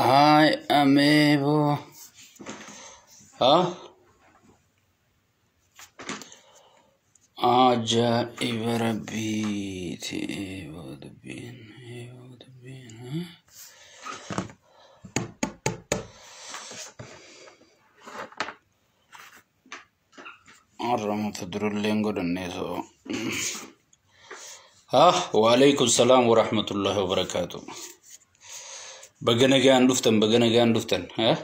Hi, amigo. Ah, ajaa'iba rabbiiti. Eeboo dubbiin, eeboo dubbiin. Har'a mata durulleen godhannee soo. Ah, waalaikum salaam wa rahmatullahi wa barakaatu. Baga nagaan dhuftan, baga nagaan dhuftan. Ah?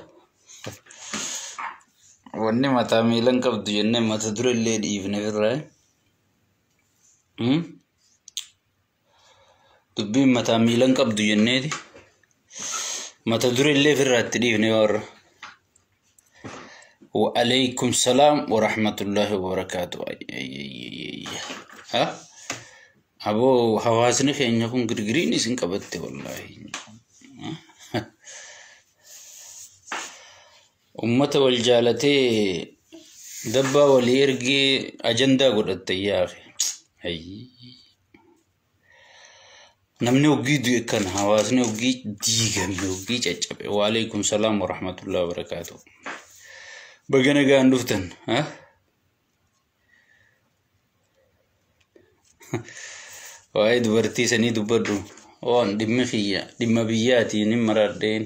Wanni mataa miilan qabdu jennee mata durellee dhiifne irraa. Hmm? Dubbiin mataa miilan qabdu jenneeti. Mata durellee ofirraa itti dhiifne warra. Waalaikum salaam wa rahmatullahi wa barakaatu. Ha? Aboo hawaasni keenya kun girgiriin isin qabatte wallaahi. Ummata wal jaalatee dabbaa walii ergee ajandaa godhatte yaafe. Namni hoggii du'e kana hawaasni hoggii diigame hoggii caccabe. Waalaikum salaam wa rahmatullahi wa barakaatu. Baga nagaan dhuftan. Waa'ee dubartii sanii dubbadhu. Waan dhimmi kiyya dhimma biyyaatiin hin maraddeen.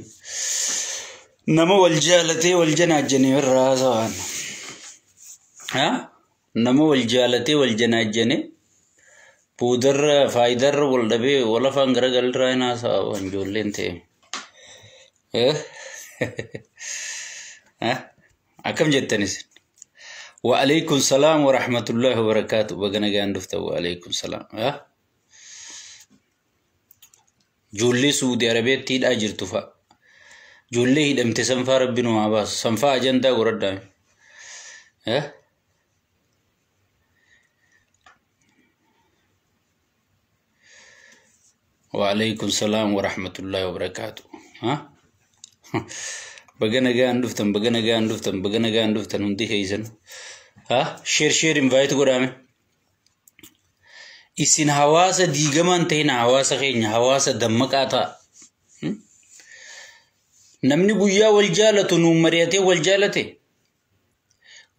Nama wal jaalatee wal janaajjane irraa haasawaan. Nama wal jaalatee wal janaajjane boodarra faayidaarra wal dhabee wal afaan garagalirraa hin haasawa waan ijoolleen ta'e. Akkam jettan isin? Waalaikum salaam wa rahmatullahi wa barakaatu. Baga nagaan dhuftan waalaikum salaam. Ijoollee Suudi Arabiyaatti hidhaa jirtu fa'a. Ijoollee hidhamte sanfaa rabbi nu haa baasu. Sanfaa ajandaa godhadhaa. Waalaikum salaam wa rahmatullahi wa barakaatu. Baga nagaan dhuftan, baga nagaan dhuftan, baga nagaan dhuftan hundi keessan. Share share invite godhame. Isin hawaasa diigamaan ta'in hawaasa keenya hawaasa dammaqaa ta'a. Namni guyyaa wal jaalatu nuun mari'atee wal jaalate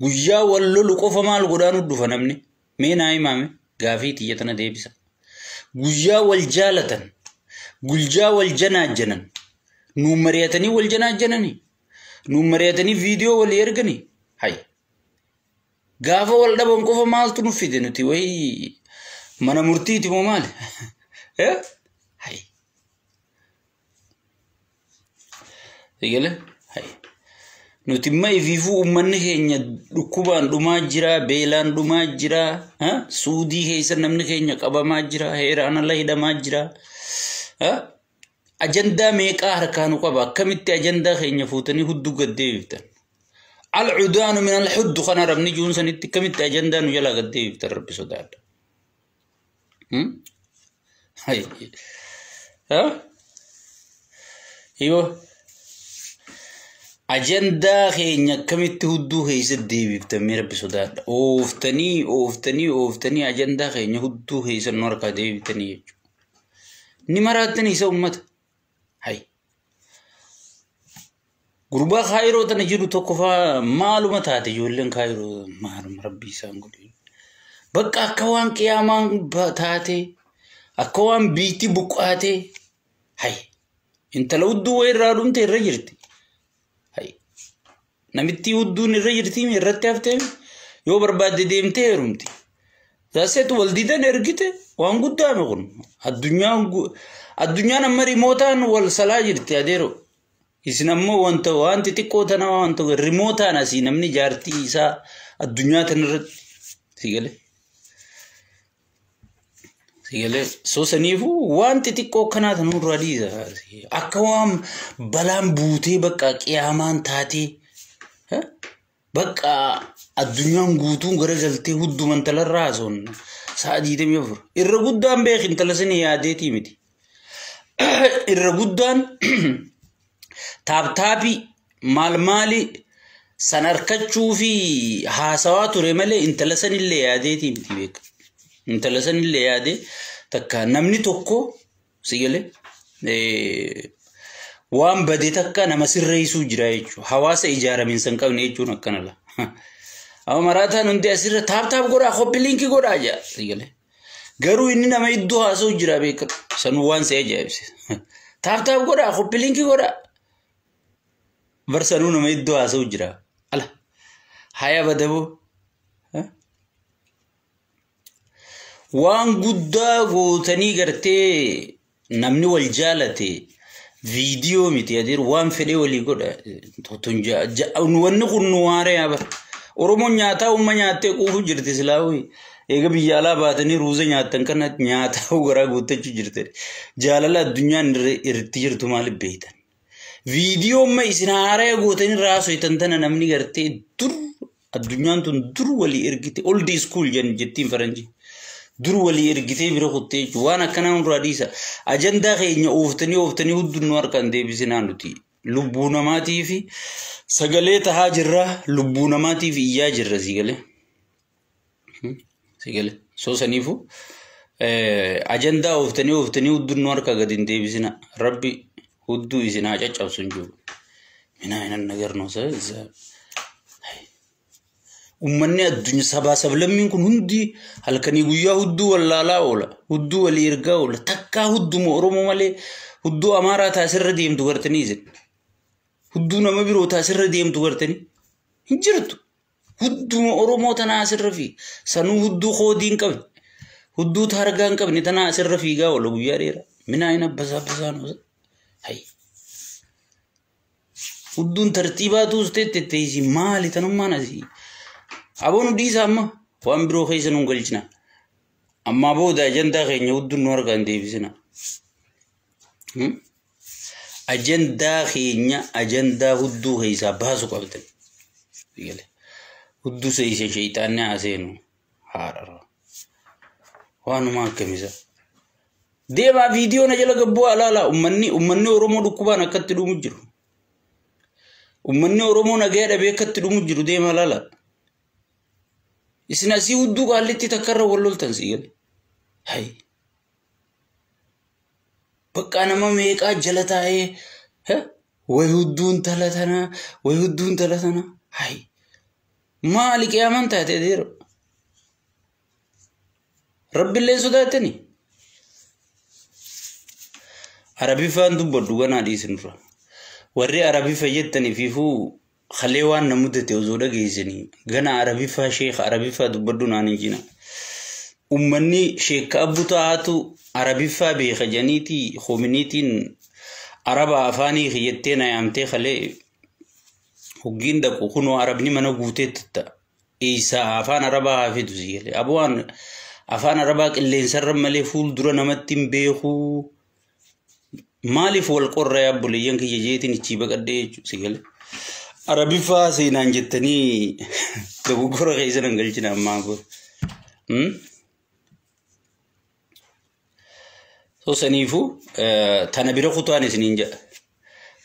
guyyaa wal lolu qofa maal godhaa nu dhufa namni? Mee naa himaame gaafii xiyya tana deebisa. Guyyaa wal jaalatan guyyaa wal janaajjanan nuun mari'atanii wal janaajjananii nuun mari'atanii viidiyoo walii erganii hay gaafa wal dhaban qofa maaltu nu fide nuti wayii mana murtiiti moo maali? Hay. Eegale hay. Nuti imma ifiifuu uummanni keenya dhukkubaan dhumaa jira, beelaan dhumaa jira, suudii keessa namni keenya qabamaa jira, heeraan ala hidhamaa jira. Ajandaa meeqaa harkaa nu qaba? Akkamitti ajandaa keenya fuutanii hudduu gad deebiftan? Al-cudaanu min al-huddu kana rabni juun sanitti akkamitti ajandaa nu jalaa gad deebiftan rabbi sodaadha. Yoo ajandaa keenya akkamitti hudduu keessa deebiftan mee rabbi sodaadha. Ooftanii ooftanii ooftanii ajandaa keenya hudduu keessa nu harkaa deebiftanii jechuudha. Ni maraattanii isa uummata. Hay. Gurbaa kaayiroo tana jiru tokko faa maaluma taate ijoolleen kaayiroo maaluma rabbi isaan godhe. Bakka akka waan qiyaamaan taate akka waan biitti buqqaate hay intala hudduu wayii irraa dhumte irra jirti. Hay namitti hudduun irra jirti irratti haftee yoo barbaadde deemtee heerumti. Zaaseetu wal didan ergite waan guddaame kun addunyaan amma rimootaan wal salaa jirti adeero. Isin ammoo wanta waan xixiqqoo tana wanta rimootaan asii namni jaartii isaa addunyaa tanarratti si galee. Sigalee soo saniifuu waan xixiqqoo akkanaa tan nurraa dhiisa. Akka waan balaan buutee bakka qiyaamaan taatee bakka addunyaan guutuun garagaltee hudduma intalarraa haasawun sa'a 24. Irra guddaan beek intala sanii yaadeetii miti. Irra guddaan taaptaapii maal maali san harkachuu fi haasawaa ture malee intala sanillee yaadeetii miti beeka. Intala sanillee yaadee takka namni tokko si galee Waan bade takka nama sirreessuu jira jechuudha. Hawaasa ijaaramiinsa hin qabne jechuun akkana la. Amma maraataan hundi asirra tap tap godhaa, copy link godhaa jaa. Garuu inni nama iddoo haasa'u jira beekatu. Sanuu waan si ajaa'ibsiisa. Tap tap godhaa, copy link godhaa. Bar sanuu nama iddoo haasa'u jira. Ala haya badaboo. Waan guddaa gootanii gartee namni wal jaalate viidiyoo miti adeer waan fedhee walii godha. Wanni kun nu waaree yaa bara. Oromoon nyaataa uumma nyaattee quufu jirti silaawii. Eega biyya alaa baatanii ruuza nyaattan kana nyaataa garaa guuttachuu jirti. Jaalala addunyaan irratti jirtu maaliif beektan? Viidiyoo amma isin haaraa gootanii raasoitan tana namni gartee dur addunyaan tun dur walii ergite, old school jettiin faranjii. Dur walii ergitee bira kuttee jechuudha. Waan akkanaa nurraa dhiisa. Ajandaa keenya ooftanii ooftanii hudduu nu harkaan deebisinaa nuti. Lubbuu namaatii fi sagalee tahaa jirra. Lubbuu namaatiif iyyaa jirra siigalee. Siigalee. Soo saniifu ajandaa ooftanii ooftanii hudduu nu harkaa gadi hin deebisina. Rabbi hudduu isin haa caccabsu hin jiru. Minaa hinan nagar ነው. Uummanni addunyaa sabaa sablammiin kun hundi halkanii guyyaa hudduu wallaalaa oola. Hudduu walii ergaa oola. Takkaa hudduma Oromoo malee hudduu Amaaraa taasirra deemtu gartanii isin. Hudduu nama biroo taasirra deemtu gartanii hin jirtu. Hudduma Oromoo tanaa asirra fi sanuu hudduu koodii hin qabne. Hudduu taargaa hin qabne tanaa asirra fiigaa oola guyyaa dheeraa. Minaa hin abbasaa abbasaa nuusa. Hayi. Hudduun tartiibaa tuustee tetteessii maali tanummaan asii. Aboon dhiisa amma waan biroo keessa nuun galchina. Ammaa booda ajandaa keenya hudduun nu harkaan deebisina. Ajandaa keenya ajandaa hudduu keessaa baasu qabdan. Hudduu seeyse sheeyxaanni haa seenu haadha. Waanuma akkamisa. Deemaa viidiyoo na jala gabbuu alaala uummanni Oromoo dhukkubaan akkatti dhumu jiru. Uummanni Oromoo nagaa dhabee akkatti dhumu jiru deemaa alaala. Isin asii hudduu qaallitti takkarra wal loltan si gale. Hayi. Bakka nama meeqaa jala taa'ee way hudduun tala tanaa, way hudduun tala tanaa. Hayi. Maali qiyaamaan taate adeero? Rabbillee sodaattani? Arabiffaan dubbadhu ganaa dhiisin dura. Warri Arabiffa jettanii fiifuu kalee waan na mudate osoo dhageessanii gana Arabiffaa sheeka Arabiffaa dubbadhu naan hin jina. Uummanni sheeka abbu taa'atu Arabiffaa beeka janiiti hoominiitiin Araba afaanii kiyyattee na yaamtee kalee hoggiin dhaqu kunoo Arabni mana guutee tatta. Eessaa afaan Arabaa haa fidu si galee. Abuwaan afaan Arabaa qilleensarra malee fuuldura namatti hin beeku. Maaliif wal qorra yaabboleeyyan kiyya jeetiin ichii baqadhee jechuudha si galee. Arabiffaa seenaan jettanii dogoggora keessa nan galchina ammaa kun. So saniifuu tana bira kutaan isiniin jedha.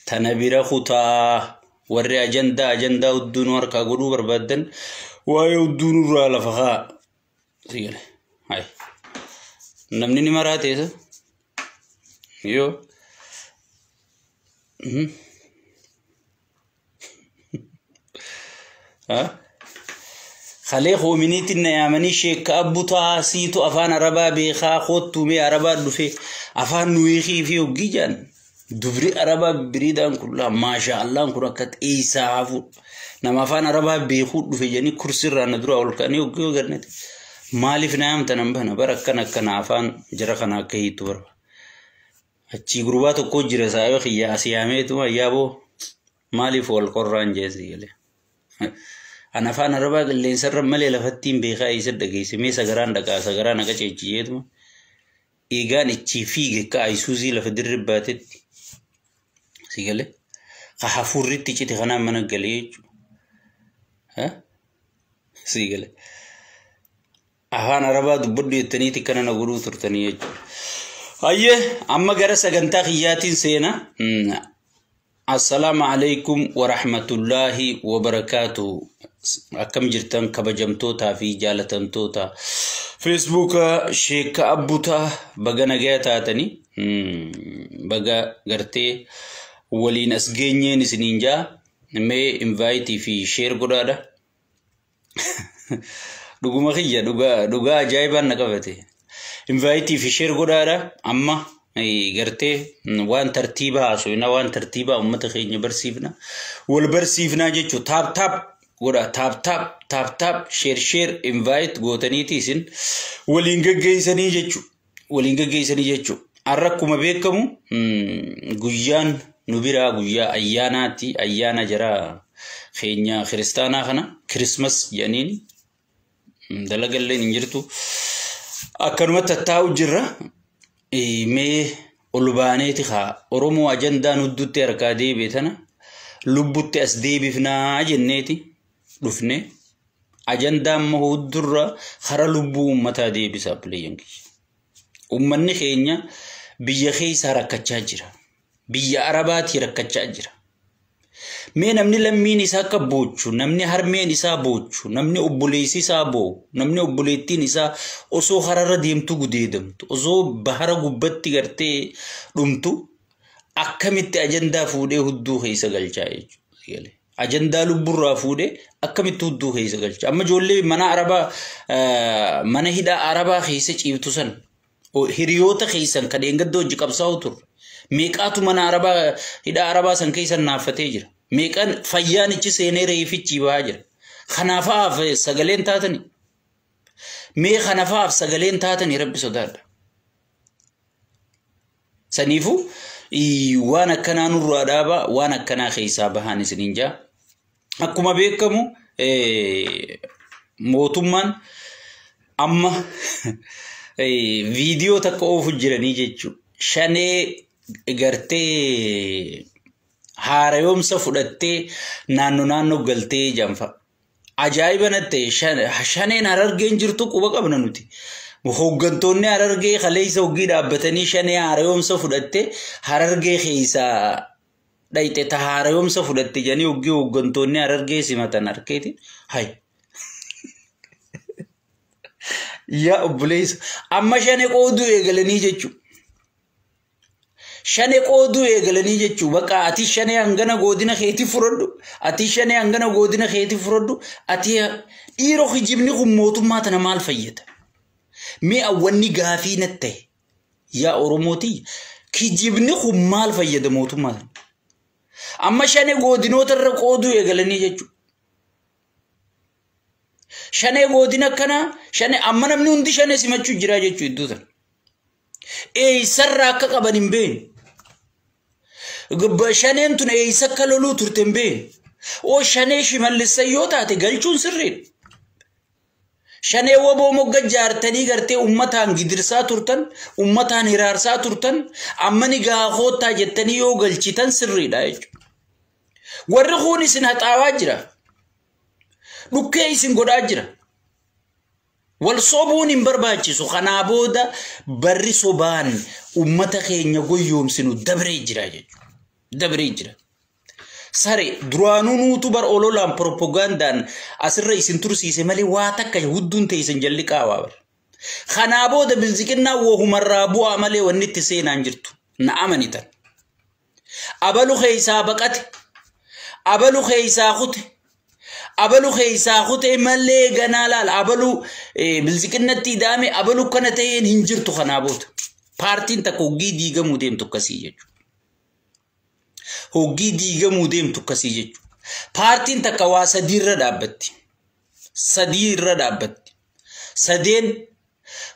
Tana bira kutaa warri ajandaa hudduu nu harkaa godhuu barbaaddan waa'ee hudduu nurraa lafa kaa. Si galee. Hayi. Namni ni maraate isa. Yoo. Kalee hoominiitiin na yaamanii sheekka abbu taasiitu afaan Arabaa beekaa koottuu mee Arabaa dhufe afaan nu hiikii fi hoggii jaan dubri Arabaa biriidhaan kun laa maasha Allaan kun akka xeessaa hafu nama afaan Arabaa beekuu dhufe jedhanii kursirraa na dura ol ka'anii hoggii garnete maaliif na yaamtan an bana bara akkana akkana afaan jara kana akka hiitu barba. Achii gurbaa tokko jira saayoo kiyya asii yaameetu ayyaaboo maaliif wal qorraan jeesi galee. An afaan Arabaa qilleensarra malee lafatti hin beekaa isa dhageesse mee sagaraan dhaqaa sagaraan akka ceechiyeetuma. Eegaan ichi fiige akka ayisuuzii lafa dirri baatetti. Si galee. Ka hafuurritti cite kanaan mana galee jechuudha. Si galee. Afaan Arabaa dubbadhu jettaniiti kana na godhuu turtanii jechuudha. Hayyee amma gara sagantaa kiyyaatiin seena. Assalaamu alaikum warahmatullaahi wabarakaatuh. Akkam jirtan kabajamtootaa fi jaalatamtoota Feesbuuka sheeka abbutaa baga nagaa taatanii baga gartee Waliin as geenyeen isiniin jaa. Mee invite fi share godhaadha. Dhuguma kiyya dhugaa dhugaa ajaa'ibaan na qabate. Invite fi share godhaadha. Amma gartee waan tartiibaa haasofna, waan tartiibaa uummata keenya barsiifna, wal barsiifnaa jechuudha. Tap tap godha, tap tap, tap tap, share share, invite gootaniiti isin waliin gaggeessanii jechuudha. Waliin gaggeessanii jechuudha. Har'a akkuma beekamu guyyaan nu biraa guyyaa ayyaanaati. Ayyaana jara keenya kiristaanaa kana Christmas jedhaniin dalagalleen hin jirtu. Akkanumatti tattaa'u jirra. Mee ol baaneeti haa Oromoo ajandaan hudduutti harkaa deebi'e tana lubbutti as deebifnaa jenneeti dhufne. Ajandaa amma huddurra hara lubbuu uummataa deebisa, obboleeyyan kiyya. Uummanni keenya biyya keessaa rakkachaa jira. Biyya Arabaatii rakkachaa jira. Mee namni lammiin isaa akka boochu, namni harmeen isaa boochu, namni obboleessi isaa boo'u, namni obboleettiin isaa osoo hararra deemtu gudeedamtu, osoo bahara gubbatti gartee dhumtu, akkamitti ajandaa fuudhee hudduu keessa galchaa jechuudha. Ajandaa lubburraa fuudhee akkamitti hudduu keessa galcha? Amma ijoollee mana Arabaa, mana hidhaa Arabaa keessa ciiftu san, hiriyoota keessan kan dheengadda hojii qabsaa'u turre. Meeqaatu mana Arabaa, hidhaa Arabaa san keessa naaffatee jira? Meeqaan fayyaan ichi seenee reefichi bahaa jira? Kanaafaaf sagaleen taatani. Mee kanafaaf sagaleen taatani? Rabbi sodaadha. Saniifuu waan akkanaa nurraa dhaabaa, waan akkanaa keessaa bahaan isiniin jaa. Akkuma beekamu mootummaan amma viidiyoo takka oofu jiranii jechuudha. Shanee gartee haarayoomsa fudhattee naannoo naannoo galtee janfa. Ajaa'iba natti shaneen Harargeen jirtu quba qabna nuti. Hooggantoonni Harargee kaleessa hoggii dhaabbatanii shanee haarayoomsa fudhattee Harargee keessaa dhayxe ta haarayoomsa fudhatte jedhanii hoggii hooggantoonni Harargee simatan harkeetiin hay. Yaa obboleessa, amma shanee qooduu eegalanii jechuudha. Shanee qooduu eegalanii jechuudha. Bakka ati shanee hangana godina keetii fudhadhu. Ati shanee hangana godina keetii fudhadhu. Ati dhiiroo, kijibni kun mootummaa tana maal fayyada? Mee wanni gaafii natti ta'e, yaa Oromootii, kijibni kun maal fayyada mootummaa tana? Amma shanee godinoota irra qooduu eegalanii jechuudha. Shanee godina akkanaa, shanee amma namni hundi shanee simachuu jira jechuudha iddoo tana. Eessarraa akka qaban hin beeknu. Shaneen tun eessa akka loluu turte hin beeknu. Oo shanee Shimallisa yoo taate galchuun sirriidha. Shanee woboo mogga jaartanii gartee uummataan gidirsaa turtan, uummataan hiraarsaa turtan, amma ni gaafoottaa jettanii yoo galchitan sirriidha jechuudha. Warri kun isin haxaawaa jira. Dhukkee isin godhaa jira. Wal sobuun hin barbaachisu. Kanaa booda barri sobaan uummata keenya goyyoomsinu dabree jira jechuudha. Dabree jira. Sare duraanuu nuutu bar ololaan propagandaan asirra isin tursiise malee waa takka hudduun teessan jalli qaawaa bar. Kanaa booda bilziqinnaa wohumarraa bu'aa malee wanni itti seenaan jirtu. Na amanitan. Abalu keessaa baqate. Abalu keessaa kute. Abalu keessaa kute malee ganaa laala. Abalu bilziqinnatti ida'ame, abalu kana ta'een hin jirtu kanaa booda. Paartiin takka hoggii diigamuu deemtu akkasii jechuudha. Hoggii diigamuu deemtu akkasii jechuudha. Paartiin takka waa sadiirra dhaabbatti. Sadiirra dhaabbatti. Sadeen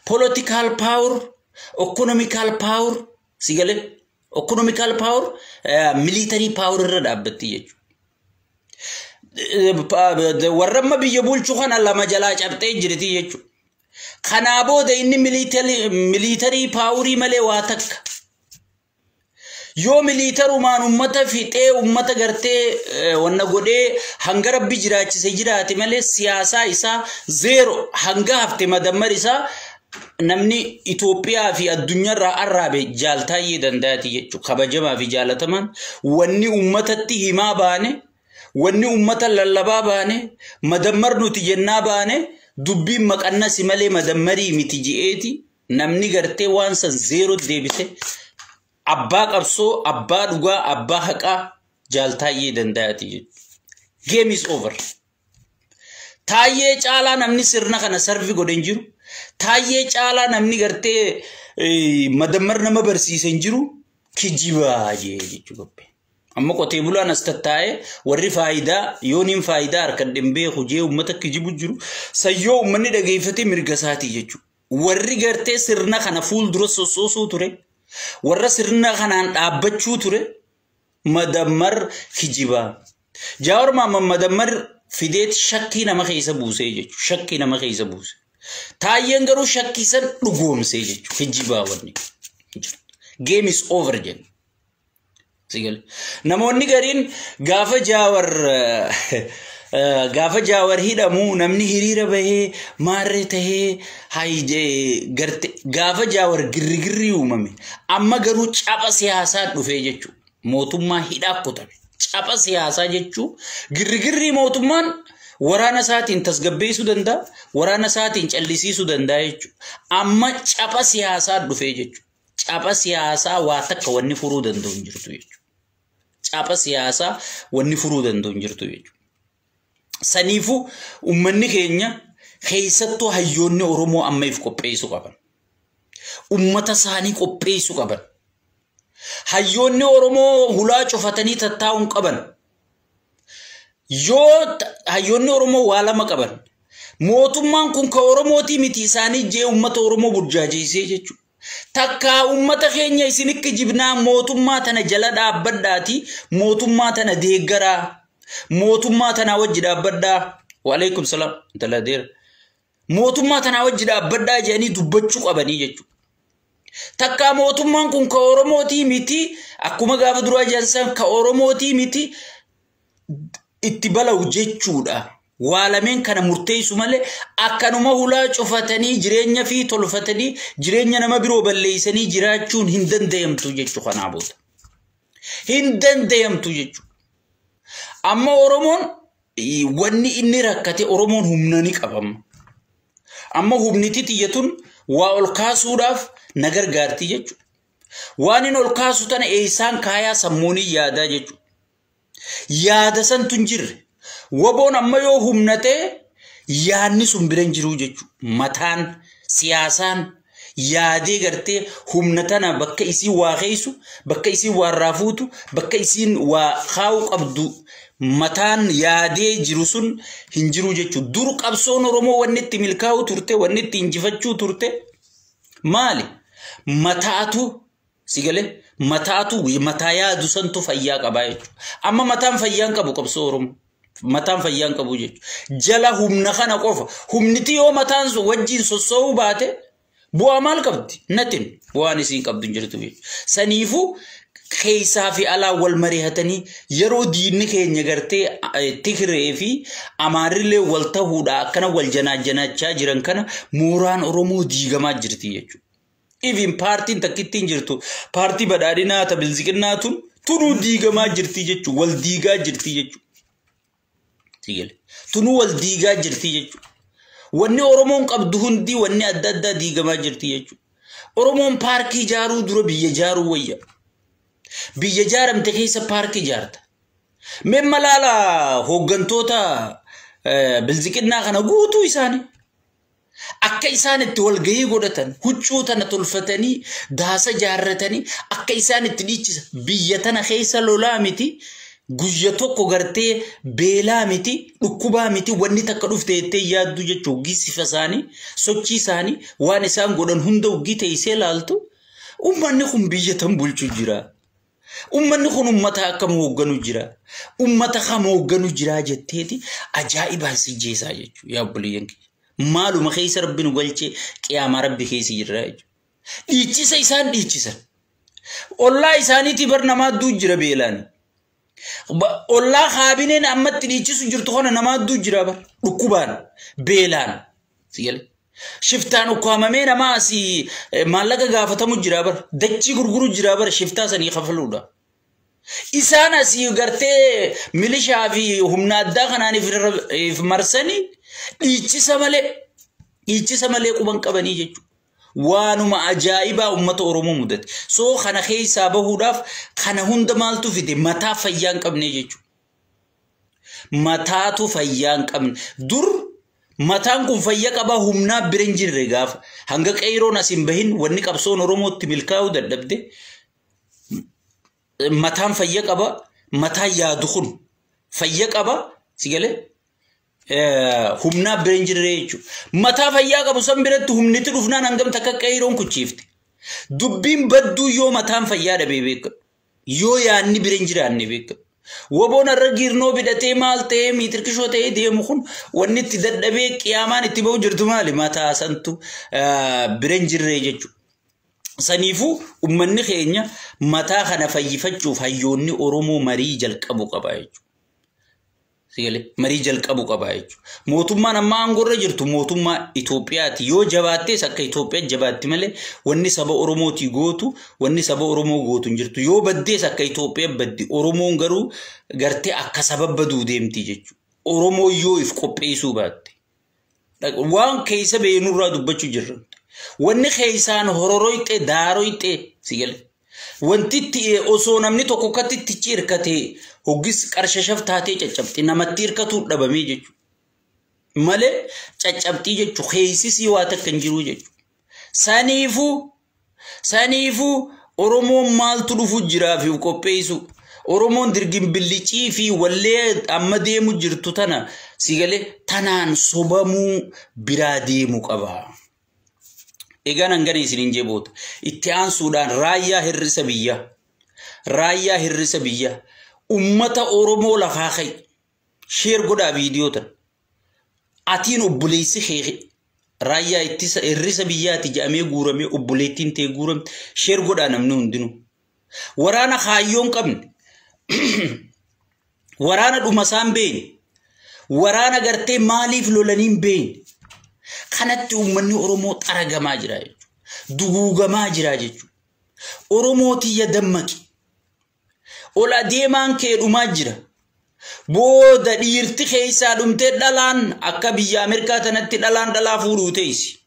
political power, economical power, si galee, economical power, military power irra dhaabbatti jechuudha. Warra amma biyya bulchu kana lama jalaa cabxee jirti jechuudha. Kanaa booda inni military power malee waa takka. Yoo militarumaan ummata fixee, ummata gartee wanna godhee hanga Rabbi jiraachise jiraate malee, siyaasaa isaa zero. Hanga hafte madammar isaa namni Itoophiyaa fi addunyaarraa arraabe jaaltaayyee danda'ati jechuudha. Kabajamaa fi jaalatamaan wanni ummatatti himaa baane, wanni ummata lallabaa baane, madammar nuti jennaa baane, dubbiin maqannasi malee madammarii miti je'eeti namni gartee waan san zero deebise. Abbaa qabsoo, abbaa dhugaa, abbaa haqaa Jaal Taayyee Danda'aati jechuudha. Game is over. Taayyee caalaa namni sirna kana serve godhe hin jiru. Taayyee caalaa namni gartee madammar nama barsiise hin jiru. Kijibaa jee jechuudha. Amma qotee bulaan as tattaa'ee warri faayidaa yooniin faayidaa harkan hin beeku jee uummata kijibu jiru. Sayyoo uummanni dhageeffatee mirga isaatii jechuudha. Warri gartee sirna kana fuuldura sossoosuu ture. Warra sirna kanaan dhaabbachuu ture. Madammar kijibaa. Jawaar Mohaammed madammar fideet shakkii nama keessa buusee jechuudha. Shakkii nama keessa buuse. Taayyeen garuu shakkii san dhugoomsee jechuudha. Kijibaa wanni. Game is over jenna. Namoonni gariin gaafa Jaawar hidhamu namni hiriira bahee maarree tahee garte gaafa Jaawar girrigirri uumame. Amma garuu capha siyaasaa dhufee jechuudha. Mootummaa hidhaa kutame. Capha siyaasaa jechuun girrigirrii mootummaan waraana isaatiin tasgabbeessuu danda'a, waraana isaatiin callisiisuu danda'a jechuudha. Amma capha siyaasaa dhufee jechuudha. Capha siyaasaa waa takka wanni furuu danda'u hin jirtu jechuudha. Capha siyaasaa wanni furuu danda'u hin jirtu jechuudha. Saniifuu uummanni keenya, keessattuu hayyoonni Oromoo, amma if qopheessuu qaban. Uummata isaanii qopheessuu qaban. Hayyoonni Oromoo hulaa cufatanii tattaa'uun qaban. Yoo hayyoonni Oromoo waa lama qaban. Mootummaan kun ka Oromootii miti isaanii jee uummata Oromoo burjaajeessee jechuudha. Takkaa uummata keenya isinitti jibnaa, mootummaa tana jala dhaabbadhaati, mootummaa tana deeggaraa, mootummaa tanaa wajji dhaabbadhaa. Waalaikum salaam, intala deera. Mootummaa tanaa wajji dhaabbadhaa jedhanii dubbachuu qabanii jechuudha. Takkaa mootummaan kun ka Oromootii miti, akkuma gaafa duraa jedhan, ka Oromootii miti itti bala'u jechuudha. Waa lameen kana murteessu malee akkanuma hulaa cufatanii jireenya fi tolfatanii jireenya nama biroo balleessanii jiraachuun hin danda'amtu jechuu kanaa booda. Hin danda'amtu jechuudha. Amma Oromoon wanni inni rakkate, Oromoon humna ni qabama. Amma humniti tiyyatun waa ol kaasuudhaaf na gargaarti jechuudha. Waan inni ol kaasu tana eessaan kaayaa sammuun yaadaa jechuudha. Yaada santu hin jirre. Waboon amma yoo humna ta'e yaadni sun bira hin jiru jechuudha. Mataan siyaasaan yaadee gartee humna tana bakka isiin waa keeysu, bakka isiin waa irraa fuutu, bakka isiin waa kaa'uu qabdu mataan yaadee jiru sun hin jiru jechuudha. Dur qabsoon Oromoo wanni itti milkaa'uu turte, wanni itti injifachuu turte maali? Mataatu si galee, mataatu mataa yaadu santu fayyaa qabaa jechuudha. Amma mataan fayyaan qabu qabsoo Oromoo. Mataan fayyaan qabu jechuudha. Jala humna kana qofa. Humniti yoo mataan sun wajjin sossoo'uu baate bu'aa maal qabdi? Nothing. Bu'aan isiin qabdu hin jirtu jechuudha. Saniifuu keessaa fi alaa wal mari'atanii yeroo diinni keenya gartee Tigree fi Amaarrillee wal ta'uudha akkana wal janaajjanaachaa jiran kana mooraan Oromoo diigamaa jirti jechuudha. Even paartiin takkittiin jirtu, paartii badhaadhinaa ta bilziqinnaa tun tunuu diigamaa jirti jechuudha. Wal diigaa jirti jechuudha. Tunuu wal diigaa jirti jechuudha. Wanni Oromoon qabdu hundi, wanni adda addaa diigamaa jirti jechuudha. Oromoon paarkii ijaaruu dura biyya ijaaruu wayya. Biyya ijaaramte keessa paarkii ijaarta. Mee malaala hooggantoota bilziqinnaa kana guutuu isaanii. Akka isaan itti walgahii godhatan, huccuu tana tolfatanii, daasa jaarratanii, akka isaan itti dhiichisa. Biyya tana keessa lolaa miti, guyya tokko gartee beelaa miti, dhukkubaa miti, wanni takka dhufte jettee yaaddu jechuun uggii sifa isaanii, sochii isaanii, waan isaan godhan hunda uggii teessee laaltu, uummanni kun biyya tan bulchu jira. Uummanni kun uummata akkam hoogganu jira. Uummata kam hoogganu jira jetteeti ajaa'ibaan si jeesaa jechuudha. Yaa obboleeyyan kiyya. Maaluma keessa Rabbi nu galchee, qiyaamaa Rabbi keessa jirra jechuudha. Dhiichisa isaan dhiichisan. Ollaa isaaniitii bar namaa duu jira beelaan. Ollaa kaabineen ammatti dhiichisu jirtu kana namaa duu jira bar dhukkubaan, beelaan. Shiftaan ukkaamamee namaa asii maallaqa gaafatamu jira bar, dachii gurguru jira bar shiftaa sanii kafaluudha. Isaan asii gartee milishaa fi humna addaa kanaan if marsanii dhiichisa malee quban qabanii jechuudha. Waanuma ajaa'ibaa uummata Oromoo mudate. Soo kana keessaa bahuudhaaf kana hunda maaltu fide? Mataa fayyaa hin qabne jechuudha. Mataatu fayyaa hin qabne. Dur mataan kun fayya qabaa humnaa bira hin jirre gaafa. Hanga qeeroon as hin bahin wanni qabsoon Oromootti milkaa'uu dadhabde. Mataan fayya qaba. Mataan yaadu kun fayya qaba. Si galee? Humnaa bira hin jirre jechuudha. Mataa fayyaa qabu san biratti humniti dhufnaan hangam takka qeeroon kuchiifte. Dubbiin badduu yoo mataan fayyaa dhabee beekamu. Yoo yaadni bira hin jiraanne beekamu. Woboon har'a giirnoo bidhatee maal ta'ee miitirkishoo ta'ee deemu kun wanni itti dadhabee qiyaamaan itti ba'u jirtu maali? Mataa santu bira hin jirre jechuudha. Saniifuu uummanni keenya mataa kana fayyifachuuf hayyoonni Oromoo marii jalqabu qaba jechuudha. Marii jalqabu qaba jechuudha. Mootummaan amma aangoorra jirtu mootummaa Itoophiyaati. Yoo jabaattees akka Itoophiyaa jabaatti malee wanni saba Oromootii gootu wanni saba Oromoo gootu hin jirtu. Yoo baddees akka Itoophiyaa baddi. Oromoon garuu gartee akka saba baduu deemti jechuudha. Oromoo yoo if qopheessuu baatte. Waan keessa beenurraa dubbachuu jirra. Wanni keessaan hororoyxee daaroyxee si gale. Wanti itti osoo namni tokko akkatti itti hirkatee hoggis qarshashaf taatee caccabxi namatti hirkatu dhabamee jechuudha. Malee caccabxii jechuudha keessisii waa takka hin jiru jechuudha. Saniifuu Oromoon maaltu dhufu jiraa fi qopheessu. Oromoon dirgimbillicii fi wallee amma deemu jirtu tana si galee tanaan sobamuu biraa deemu qaba. Egaan hangana isiniin jeboota. Itti aansuudhaan raayyaa hir'isa biyyaa. Raayyaa hir'isa biyyaa. Uummata Oromoo lafaa ka'i. Sheer godhaa viidiyoo tana. Atiin obboleessi kee raayyaa ittisa hir'isa biyyaati jedhamee guuramee obboleettiin ta'e guuramte sheer godhaa namni hundinuu. Waraana kaayyoo hin qabne. Waraana dhuma isaan beekne. Waraana gartee maaliif lolanii hin beekne. Kanatti uummanni Oromoo xaragamaa jira jechuudha. Duguugamaa jira jechuudha. Oromoo tiyya dammaqi. Ol adeemaan kee dhumaa jira. Booda dhiirti keessaa dhumtee dhalaan akka biyya Ameerikaa tanatti dhalaan dhalaa fuudhuu teessi.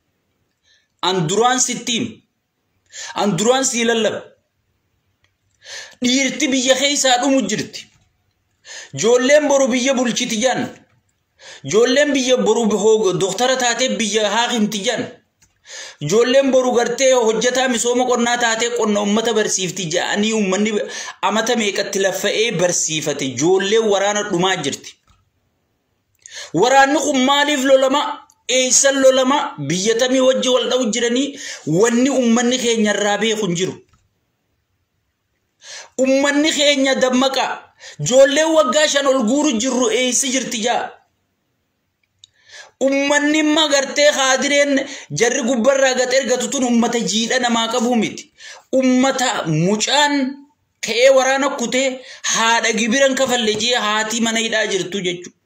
An duraan sitti hima. An duraan sii lallaba. Dhiirti biyya keessaa dhumu jirti. Ijoolleen boru biyya bulchiti jan. Ijoolleen biyya boru doktara taatee biyya haakimti jan. Ijoolleen boru gartee hojjetaa misooma qonnaa taatee qonna uummata barsiifti jedhanii uummanni amata meeqatti laffa'ee barsiifate. Ijoolleen waraana dhumaa jirti. Waraanni kun maaliif lolama? Eessan lolama? Biyya tamii wajji wal dha'u jiranii wanni uummanni keenya irraa beeku hin jiru. Uummanni keenya dammaqa. Ijoolleen waggaa 5 ol guuru jirru eessa jirti jaa? Uummanni immoo gartee haadireen jarri gubbarraa gad ergatu tun uummata jiidha namaa qabu miti. Uummata mucaan ka'ee waraana kutee haadha gibiran kafalle jee haatii mana hidhaa jirtu jechuudha.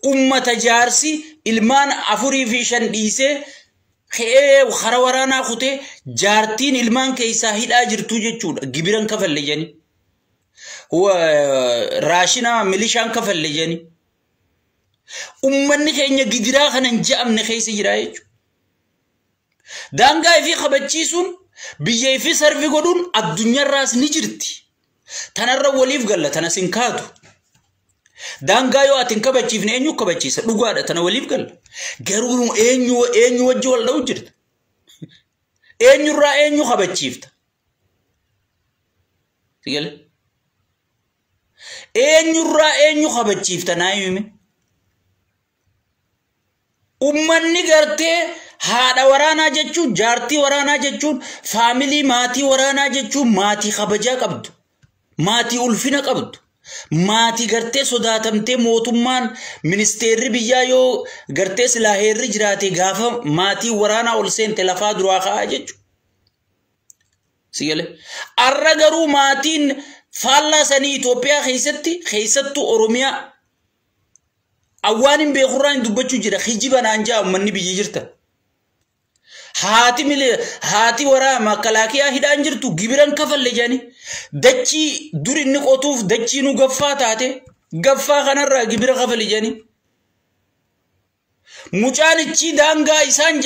Uummata jaarsi ilmaan 4 fi 5 dhiisee ka'ee hara waraanaa kutee jaartiin ilmaan keessaa hidhaa jirtu jechuudha. Gibiran kafalle jedhani. Raashina milishaan kafalle jedhani. Uummanni keenya gidiraa kana hin je'amne keessa jira jechuudha. Daangaa ifii kabachiisuun biyya ifii sarfi godhuun addunyaarraas ni jirti. Tanarra waliif galla tanas hin kaatu. Daangaa yoo ati hin kabachiifne eenyu kabachiisa? Dhugaadha tana waliif galla. Garuu eenyu wajji wal dha'u jirta? Eenyurraa eenyu kabachiifta? Eenyurraa eenyu kabachiifta naa himi? Uummanni gartee haadha waraanaa jechuun jaartii waraanaa jechuun faamilii maatii waraanaa jechuun maatii kabajaa qabdu. Maatii ulfina qabdu. Maatii gartee sodaatamtee mootummaan ministeerri biyyaa yoo gartee silaa heerri jiraate gaafa maatii waraanaa ol seente lafaa duraa ka'aa jechuudha. Si galee? Arra garuu maatiin faallaa sanii Itoophiyaa keessatti keessattuu Oromiyaa awwaan hin beekurraa hin dubbachuu jira. Hijiba naan jaa uummanni biyya jirta. Haati waraa makalaakiyaa hidhaan jirtu gibiran kafalle jedhani. Dachii dur inni qotuuf dachii nu gaffaa taate gaffaa kanarraa gibira kafale jedhani. Mucaan ichi daangaa isaan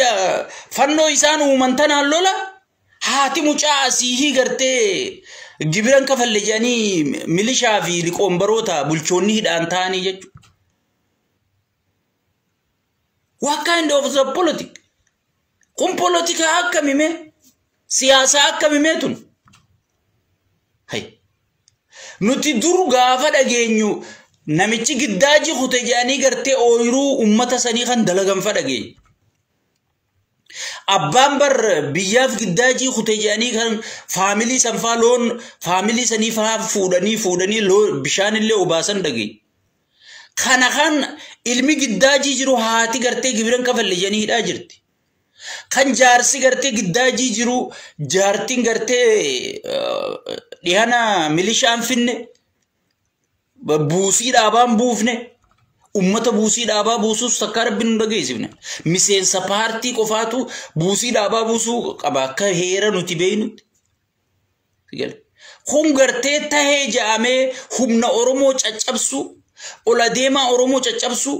fannoo isaan uuman tanaan lola haati mucaa asii gartee gibiran kafalle jedhanii milishaa fi liqoombaroota bulchoonni hidhaan ta'anii jechuudha. What kind of the politic? Kun politika akkamime? Siyaasa akkamime tun? Hay. Nuti dur gaafa dhageenyu namichi giddaaji kute jedhanii gartee ooyiruu uummata sanii kan dalagan fa dhageenyu. Abbaan bar biyyaaf giddaajii kute jedhanii kan faamilii san faa loon faamilii sanii faa fuudhanii bishaanillee obaasan dhageenyu. Kana kan ilmi giddaajii jiru haati gartee gibiran kafalle jedhanii hidhaa jirti. Kan jaarsi gartee giddaajii jiru jaartiin gartee dhihana milishaan finne buusii dhaabaan buufne ummata buusii dhaabaa buusuus takka rabbiin nu dhageessifne. Miseensa paartii qofaatu buusii dhaabaa buusuu qaba akka heera nuti beeynutti. Kun gartee tahee ja'amee humna Oromoo caccabsu ola deemaa Oromoo caccabsu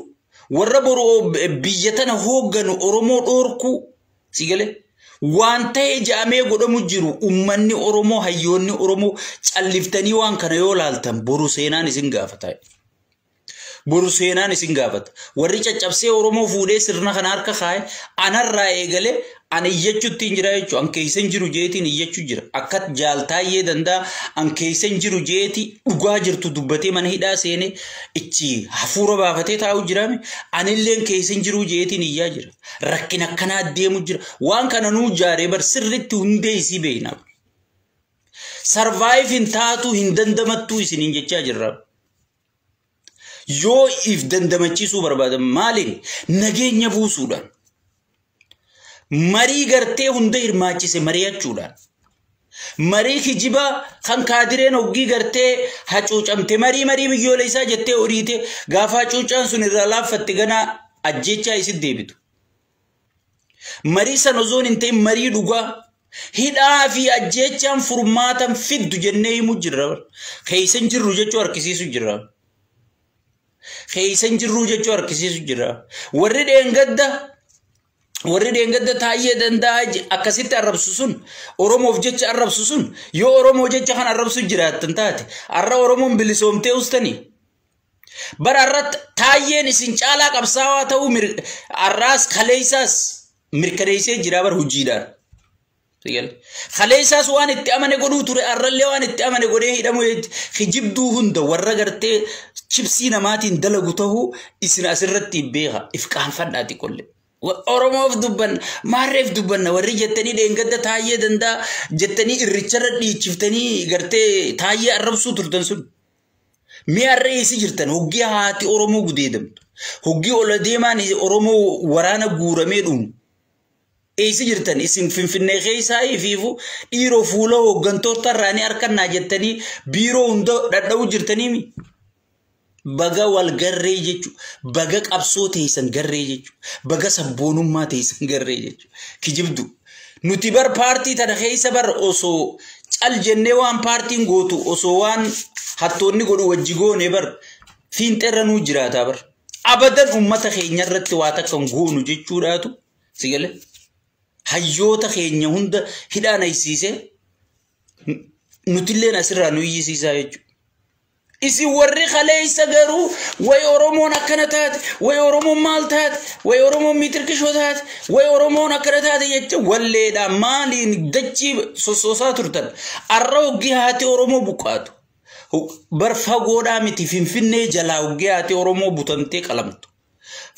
warra boru biyya tana hoogganu Oromoo dhoorkuu sigale waan ta'e ja'amee godhamu jiru ummanni Oromoo hayyoonni Oromoo calliftanii waan kana yoo laaltan boru seenaan isin gaafata. Boru seenaan isin gaafata. Warri caccabsee Oromoo fuudhee sirna kana harka kaa'e anarraa eegalee an iyyachuutti hin jira jechuudha. An keessa hin jiru jeetiin iyyachuu jira. Akka jaaltaayyee danda'a an keessa hin jiru jeeti dhugaa jirtu dubbatee mana hidhaa seenee ichi hafuura baafatee taa'u jiraame anilleen keessa hin jiru jeetiin iyyaa jira. Rakkina akkanaa deemu jira. Waan kana nuu jaaree bar sirriitti hundee isii beekna. Sarvaayiv hin taatu hin dandamattuu isiniin jechaa jirra. Yoo if dandamachiisuu barbaadan maaliin nageenya buusuudhaan. Marii gartee hunda hirmaachise mari'achuudhaan. Marii kijibaa kan kaadireen hoggii gartee hacuucamte marii biyyoolessaa jettee horiite gaafa hacuucaan sun irraa laaffatte ganaa ajjechaa isin deebitu. Marii san osoo hin ta'in marii dhugaa hidhaa fi ajjechaan furmaatan fiddu jennee himu jirra. Keessa hin jirru jechuu harkisiisu jirra. Keessa hin jirru jechuu harkisiisu jirra. Warri dheengadda taayyee danda'a akkasitti arrabsu sun Oromoof jecha arrabsu sun yoo Oromoo jecha kan arrabsu jiraattan taate har'a Oromoon bilisoomtee ustanii. Bara har'a taayyeen isin caalaa qabsaawaa ta'uu har'aas kaleessaas mirkaneessee jira bar hojiidhaan. Kaleessaas waan itti amane godhuu ture har'allee waan itti amane godhee hidhamu kijibduu hunda warra gartee chipsii namaatiin dalagu ta'uu isin asirratti beeka if qaanfadhaati qolle. Oromoof dubbanna maarreef dubbanna warri jettanii dheengadda taayyee danda'a jettanii irricharra dhiichiftanii gartee taayyee arrabsuu turtan sun. Mi'a har'a eessi jirtan hoggii haati Oromoo gudeedamtu hoggii ola deemaan Oromoo waraana guuramee dhumu. Eessi jirtan isin Finfinnee keessaa ifiifu dhiiroo fuula hooggantoota irraa ni harkannaa jettanii biiroo hunda dhadha'uu jirtaniimi. Baga wal garree jechuudha. Baga qabsoo teessan garree jechuudha. Baga sabboonummaa teessan garree jechuudha. Kijibdu. Nuti bar paartii tana keessa bar osoo cal jennee waan paartiin gootu osoo waan hattoonni godhu wajji goone bar fiinxeerra nuu jiraataa bar. Abadan uummata keenya irratti waa takka hin goonu jechuudhaatu si galee. Hayyoota keenya hunda hidhaan haysiisee nutilleen asirraa nu iyyisiisaa jechuudha. Isin warri kaleessa garuu way Oromoon akkana taate, way Oromoon maal taate, way Oromoon miitirkishoo taate, way Oromoon akkana taate jecha walleedhaan maaliin dachii sossoosaa turtan. Har'a hoggii haati Oromoo buqqaatu. Bar fagoodhaa miti Finfinnee jalaa hoggii haati Oromoo butamtee qalamtu.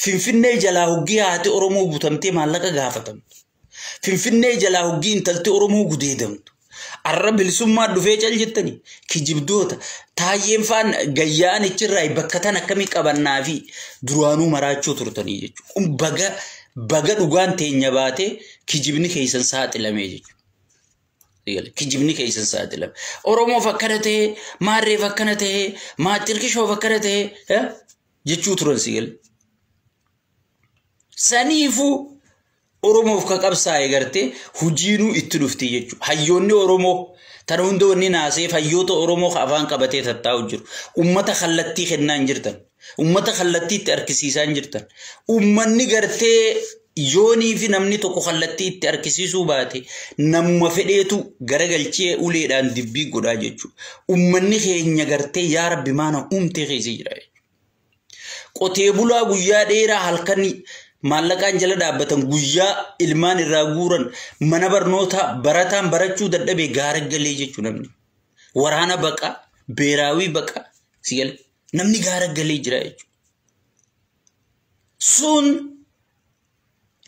Finfinnee jalaa hoggii haati Oromoo butamtee maallaqa gaafatamtu. Finfinnee jalaa hoggii intalti Oromoo gudeedamtu. Har'a bilisummaa dhufee cal jettanii kijibdoota taayyeen faan gayyaan ichirraa bakka tan akkamii qabannaa fi duraanuu maraachuu turtanii jechuudha. Kun baga dhugaan teenya baatee kijibni keessan saaxilamee jechuudha. Kijibni keessan saaxilame. Oromoof akkana ta'ee, maarreef akkana ta'ee, maaxirkishoof akkana ta'ee jechuu turan si gale. Saniifuu Oromoof ka qabsaa'e gartee hojiinuu itti dhufti jechuudha. Hayyoonni Oromoo Tana hunda wanni naasee hayyoota Oromoo afaan qabatee tattaa'u jiru. Uummata kallattii kennaa hin jirtan. Uummata kallattii itti harkisiisaa hin jirtan. Uummanni gartee yoonii fi namni tokko kallattii itti harkisiisuu baate namuma fedheetu garagalchee uleedhaan dibbii godhaa jechuudha. Uummanni keenya gartee yaa Rabbi maana uumtee keessa jira jechuudha. Qotee bulaa guyyaa dheeraa halkan maallaqaan jala dhaabbatan guyyaa ilmaan irraa guuran mana barnootaa barataan barachuu dadhabee gaara galee jechuudha namni. Waraana baqa, beeraawii baqa, sigale namni gaara galee jira jechuudha. Sun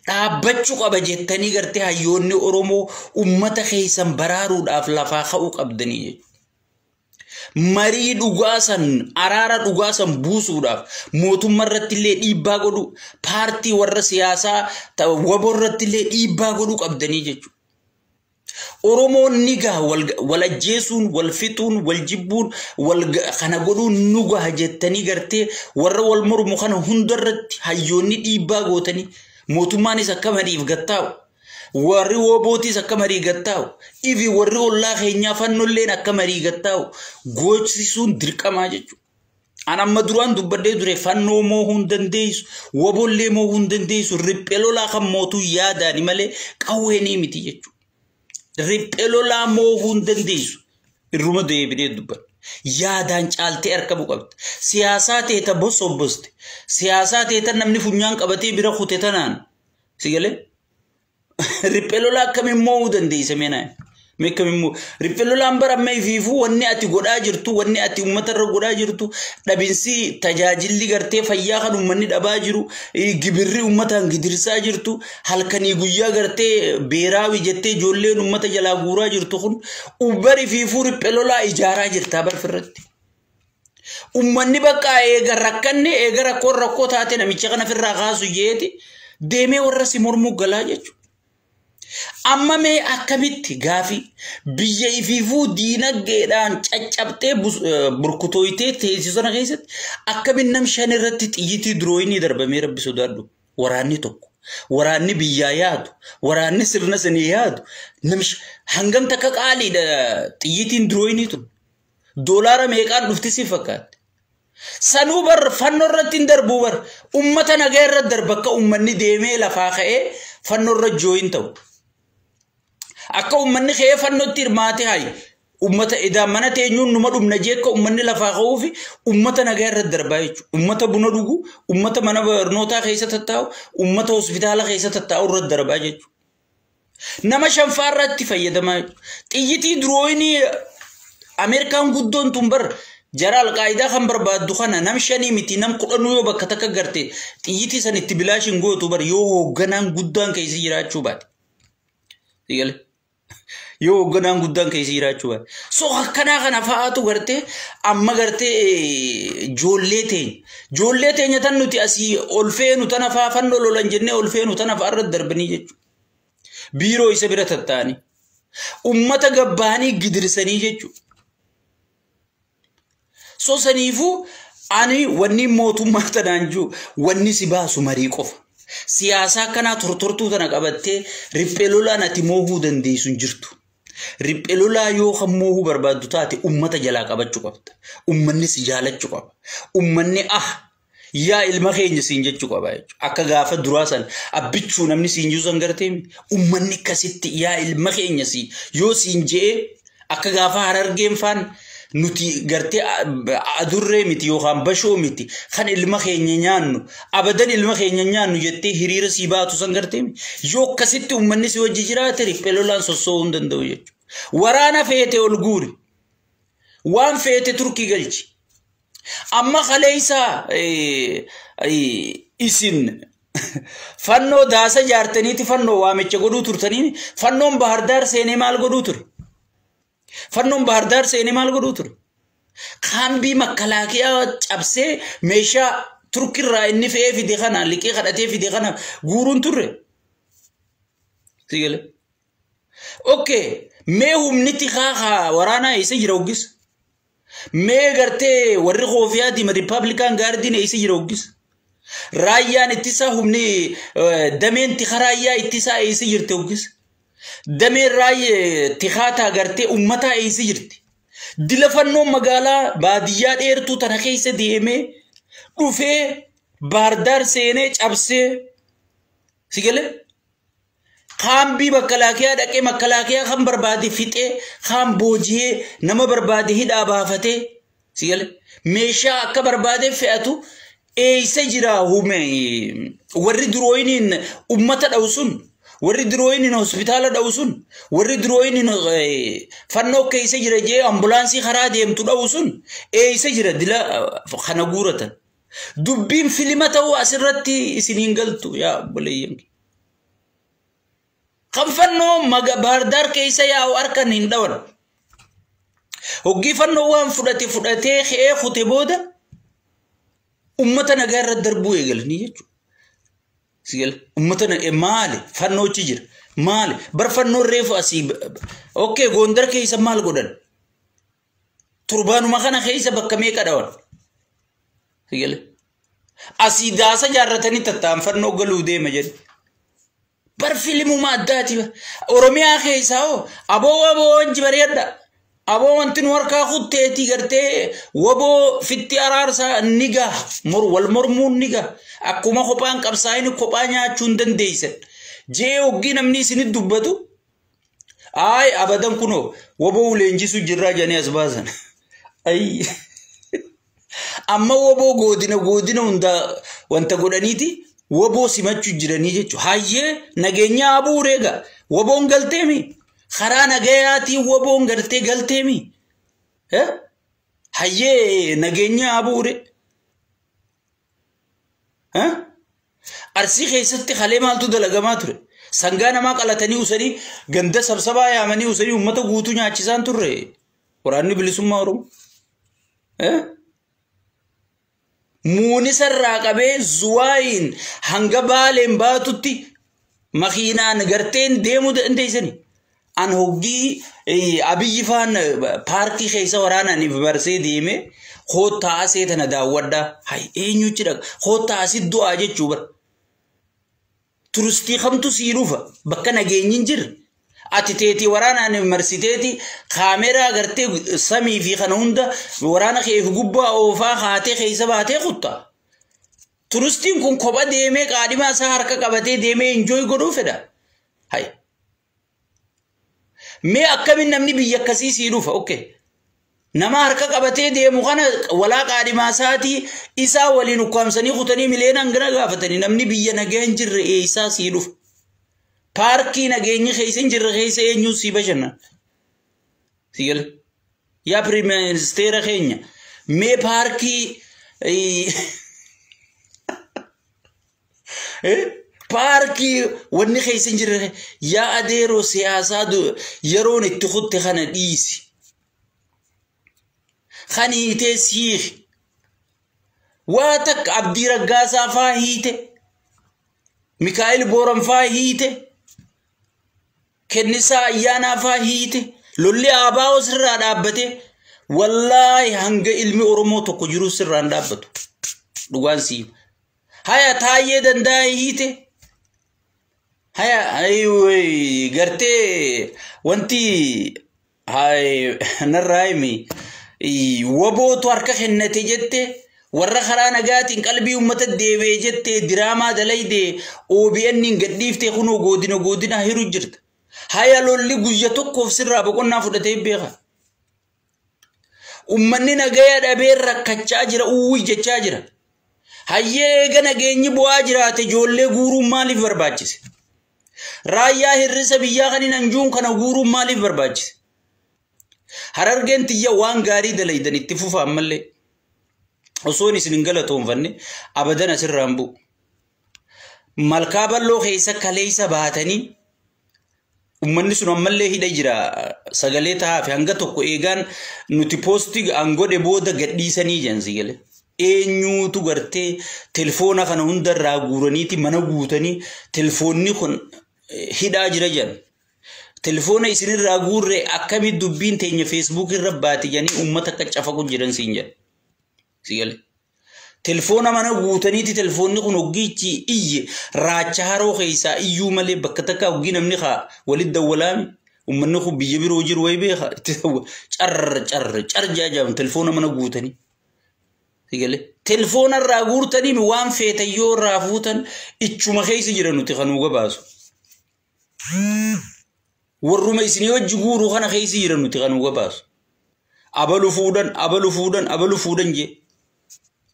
dhaabbachuu qaba jettanii gartee hayyoonni Oromoo uummata keessan baraaruudhaaf lafaa ka'uu qabdanii jechuudha. Marii dhugaasan araara dhugaasan buusuudhaaf mootummaa irratti illee dhiibbaa godhu paartii warra siyaasaa waboo irratti illee dhiibbaa godhuu qabdanii jechuudha. Oromoon ni gaha wal ajjeesuun, wal fixuun, wal jibbuun, wal kana godhuun nu gaha jettanii gartee warra wal mormu kana hundarratti hayyoonni dhiibbaa gootanii mootummaanis akka mariif gattaa'u. Warri wobootis akka marii gattaa'u. Ifi warri ollaa keenyaa fannolleen akka marii gattaa'u. Gochisuun dirqamaa jechuudha. An amma duraan dubbadhee ture fannoo moohuu hin dandeessu, wobollee moohuu hin dandeessu, riphee lolaa kan mootuu yaadaani malee qawweenii miti jechuudha. Riphee lolaa moohuu hin dandeessu. Irruma deebinee dubbanna. Yaadaan caaltee argamuu qabda. Siyaasaa teeta bosobboste. Siyaasaa teeta namni funyaan qabatee bira kute tanaan. Si galee? Riphee lolaa akkamiin moo'uu dandeessa meenaa? Mee akkamiin moo'uu? Riphee lolaan bara amma ifiifuu wanni ati godhaa jirtu, wanni ati uummatarra godhaa jirtu, dhabinsi tajaajilli gartee fayyaa kan uummanni dhabaa jiru, gibirri uummataan gidirsaa jirtu, halkanii guyyaa gartee beeraawi jettee ijoolleen uummata jalaa guuraa jirtu kun ubar ifiifuu riphee lolaa ijaaraa jirtaa barfirratti. Uummanni bakka eega rakkanne eega rakkoon rakkoo taate namicha kana ofirraa kaasu jeeti deemee warra si mormuu galaa jechuudha. Amma mee akkamitti gaafii biyya ifiifuu diinagdeedhaan caccabtee burkutooyitee teessisu sana keessatti akkamiin nam shan irratti xiyyitii durooyinii darbamee Rabbi sodaadhu waraanni tokko waraanni biyyaa yaadu waraanni sirna sanii yaadu nam hangam takka qaaliidha xiyyitiin durooyinii tun doolaara meeqaan dhufti si fakkaatti. Sanuu bar fannoo irratti hin darbu bar uummata nagaa irra darba akka uummanni deemee lafaa ka'ee fannoo irra jooyin ta'u. Akka uummanni ka'ee fannootti hirmaate hayi uummata edaa mana teenyuun numa dhumna jee akka uummanni lafaa ka'uu fi uummata nagaa irra darbaa jechuudha. Uummata buna dhugu, uummata mana barnootaa keessa tattaa'u, uummata hospitaala keessa tattaa'u irra darbaa jechuudha. Nama shanfaa irratti fayyadamaa jechuudha. Xiyyitii durooyinii Ameerikaan guddoon tun bar jara alqaayidaa kan barbaaddu kana nam shanii miti nam kudhanuu yoo bakka takka garte xiyyitii san itti bilaashin gootu bar yoo hoogganaan guddaan keessa jiraachuu baate. Yoo hoogganaan guddaan keessa jiraachuu baate. So akkanaa kana fa'aatu gartee amma gartee ijoollee teenya. Ijoollee teenya tan nuti asii ol feenu tana fa'aa fannoo lolan jennee ol feenu tana fa'aa irra darbanii jechuudha. Biiroo isa bira tatta'anii. Uummata gabbaanii gidirsanii jechuudha. So saniifuu ani wanni mootummaa tanaan jiru wanni si baasu marii qofa. Siyaasaa akkanaa tortortuu tana qabattee riphee lolaan ati moohuu dandeessu hin jirtu. Riphee lolaa yoo kan moohuu barbaaddu taate uummata jalaa qabachuu qabda. Uummanni si jaalachuu qaba. Uummanni yaa ilma keenya siin jechuu qaba jechuudha. Akka gaafa duraa san abbichuu namni siin jiru san gartee uummanni akkasitti yaa ilma keenya si yoo siin je'ee akka gaafa harargeen faan nuti gartee adurree miti yookaan bashoo miti kan ilma keenya nyaannu abadan ilma keenya nyaannu jettee hiriira sii baatu san gartee yoo akkasitti uummanni si wajji jiraate riphee lolaan sossoo'uu hin danda'u jechuudha. Waraana feete ol guuri waan feete Turkii galchi. Amma kaleessa isin fannoo daasa jaartaniiti fannoo waamicha godhuu turtanii fannoon Bahardaar seenee maal godhuu ture? Fannoon Bahardaar seenee maal godhuu ture? Kaambii makalaakiyaa cabsee meeshaa Turkirraa inni fe'ee fide kana liqii kadhatee fide kana guuruun turre. Sigale. Okay, mee humni tikaa waraanaa eessa jira hoggis? Mee gartee warri koofiyaa diima Rippaabilikaan gaardiin eessa jira hoggis? Raayyaan ittisaa humni dameen tika raayyaa ittisaa eessa jirte hoggis? Dameen raayyaa tikaataa gartee uummataa eessa jirti? Dila fannoo magaalaa baadiyyaa dheertuu tana keessa deemee dhufee Baardaar seenee cabsee si galee kaambii makalaakiyaa dhaqee makalaakiyaa kan barbaade fixee kaan booji'ee nama barbaade hidhaa baafatee si galee meeshaa akka barbaade fe'atu eessa jira hume warri durooyiniin ummata dha'u sun warri durooyiniin hospitaala dha'u sun warri durooyiniin fannoo keessa jira jee ambulaansii karaa deemtu dha'u sun eessa jira dila kana guuratan. Dubbiin filima ta'uu asirratti isiniin galtu yaa obboleeyyan. Kan fannoo Baardaar keessa yaa'u harkaan hin dhawan. Hoggii fannoo waan fudhate fudhatee ka'ee kute booda ummata nagaa irra darbuu eegalanii jechuudha. Ummata maali fannoochi jira maali bar fannoon reefu asii okkee Gondar keessa maal godhan turbaanuma kana keessa bakka meeqa dhawan. Asii daasa jaarratanii tatta'an fannoo galuu deema jedhe. Bar filimuma addaati. Oromiyaa keessaa hoo aboo waboo wanti bareedha. Aboo wanti nu harkaa kutteetii gartee waboo fitti araarsaa ni gaha. Wal mormuun ni gaha. Akkuma kophaan qabsaa'in kophaa nyaachuu hin dandeessan. Jee hoggii namni isinit dubbatu. Ayi abadan kunoo waboo leenjisuu jirraa jedhanii as baasan. Ayi. Amma waboo godina godina hunda wanta godhaniiti waboo simachuu jiranii jechuudha. Hayyee nageenya abuuree egaa waboon galteemi. Karaa nagayaatiin waboon gartee galteemi. Hayyee nageenya abuure. Arsii keessatti halee maaltu dalagamaa ture? Sangaa namaa qalatanii usanii ganda sabsabaa yaamanii usanii uummata guutuu nyaachisaan turre. Waraanni bilisummaa Oromoo. Muunisarraa qabee zuwaayin hanga baaleen baatutti makiinaan garteen deemuu dandeessani. An hoggii Abiyyi faan paarkii keessa waraanaan barsee deeme koottaa asee tana daawwadhaa. Hay eenyuchi dhaqa koottaa asii du'aa jechuu bara. Turistii kamtu sii dhufa bakka nageenyi hin jirre. Ati teetii waraanaan marsiteeti kaameraa gartee samii fi kana hunda waraana kee gubbaa oofaa haatee keessa baatee kutta. Turistiin kun kopha deemee qaadhimaa isaa harka qabatee deemee enjoy godhuu fedha. Hay. Mee akkamiin namni biyya akkasii sii dhufa? Okay. Nama harka qabatee deemu kana walaa qaadhimaa isaatii isaa waliin ukkaamsanii kutanii miliyoona hangana gaafatanii namni biyya nagaa hin jirre eessaa sii dhufa? Paarkii nageenyi keessa hin jirre keessa eenyuun sii bashannana? Si gala? Yaa piriministeera keenya mee paarkii paarkii wanni keessa hin jirre yaa adeeroo siyaasaa yeroon itti kutte kana dhiisi. Kan hiitee siiki. Waa takka Abdii Raggaasaa faa hiite. Mikaa'el Booran faa hiite. Kennisaa Ayyaanaa faa hiite. Lolli Abaa'oo sirraa dhaabbate. Wallaahi hanga ilmi Oromoo tokko jiru sirraan dhaabbatu. Dhugaan siima. Haya Taayyee Danda'aa hiite. Haya gartee wanti narraa himi wabootu harka kennate jette warra karaa nagaatiin qalbii uummata deebi'e jette diraamaa dalayde OBN hin gadhiiftee kunoo godina godina hiru jirta. Haya lolli guyya tokkoof sirraa boqonnaa fudhatee beeka. Uummanni nagaya dhabee rakkachaa jira uwwii jechaa jira. Hayyee eega nageenyi bu'aa jiraate ijoollee guuruun maaliif barbaachise? Raayyaa hir'isa biyyaa kan hin anjuun kana guuruun maaliif barbaachise? Harargeen tiyya waan gaarii dalaydan itti fufa ammallee. Osoon isin hin galatoonfanne abadan asirraan bu'u. Malkaa bal'oo keessa kaleessa baatanii uummanni sun ammallee hidha jira sagalee tahaa fi hanga tokko eegaan nuti poostii an godhe booda gadhiisanii jiran si galee. Eenyuutu gartee telefoona kana hundarraa guuraniiti mana guutanii telefoonni kun hidhaa jira jedhan. Telefoona isinirraa guurre akkamitti dubbiin teenya feesbuuk irra baate jedhanii uummata akka cafaqu jiran siin jedhan. Si galee. Telefoona mana guutaniiti telefoonni kun hoggiichi iyye raacha haroo keessaa iyyuu malee bakka takka hoggii namni haa walitti dawwalaami. Uummanni kun biyya biroo jiru wayi beeka. Carra carra car jaajaam telefoona mana guutanii. Telefoona irraa guurtanii waan feetan yoo irraa fuutan ichuma keessa jira nuti kan nu gabaasu. Warruma isinii wajji guuruu kana keessa jira nuti kan nu gabaasu. Abalu fuudhan abalu fuudhan abalu fuudhan jee.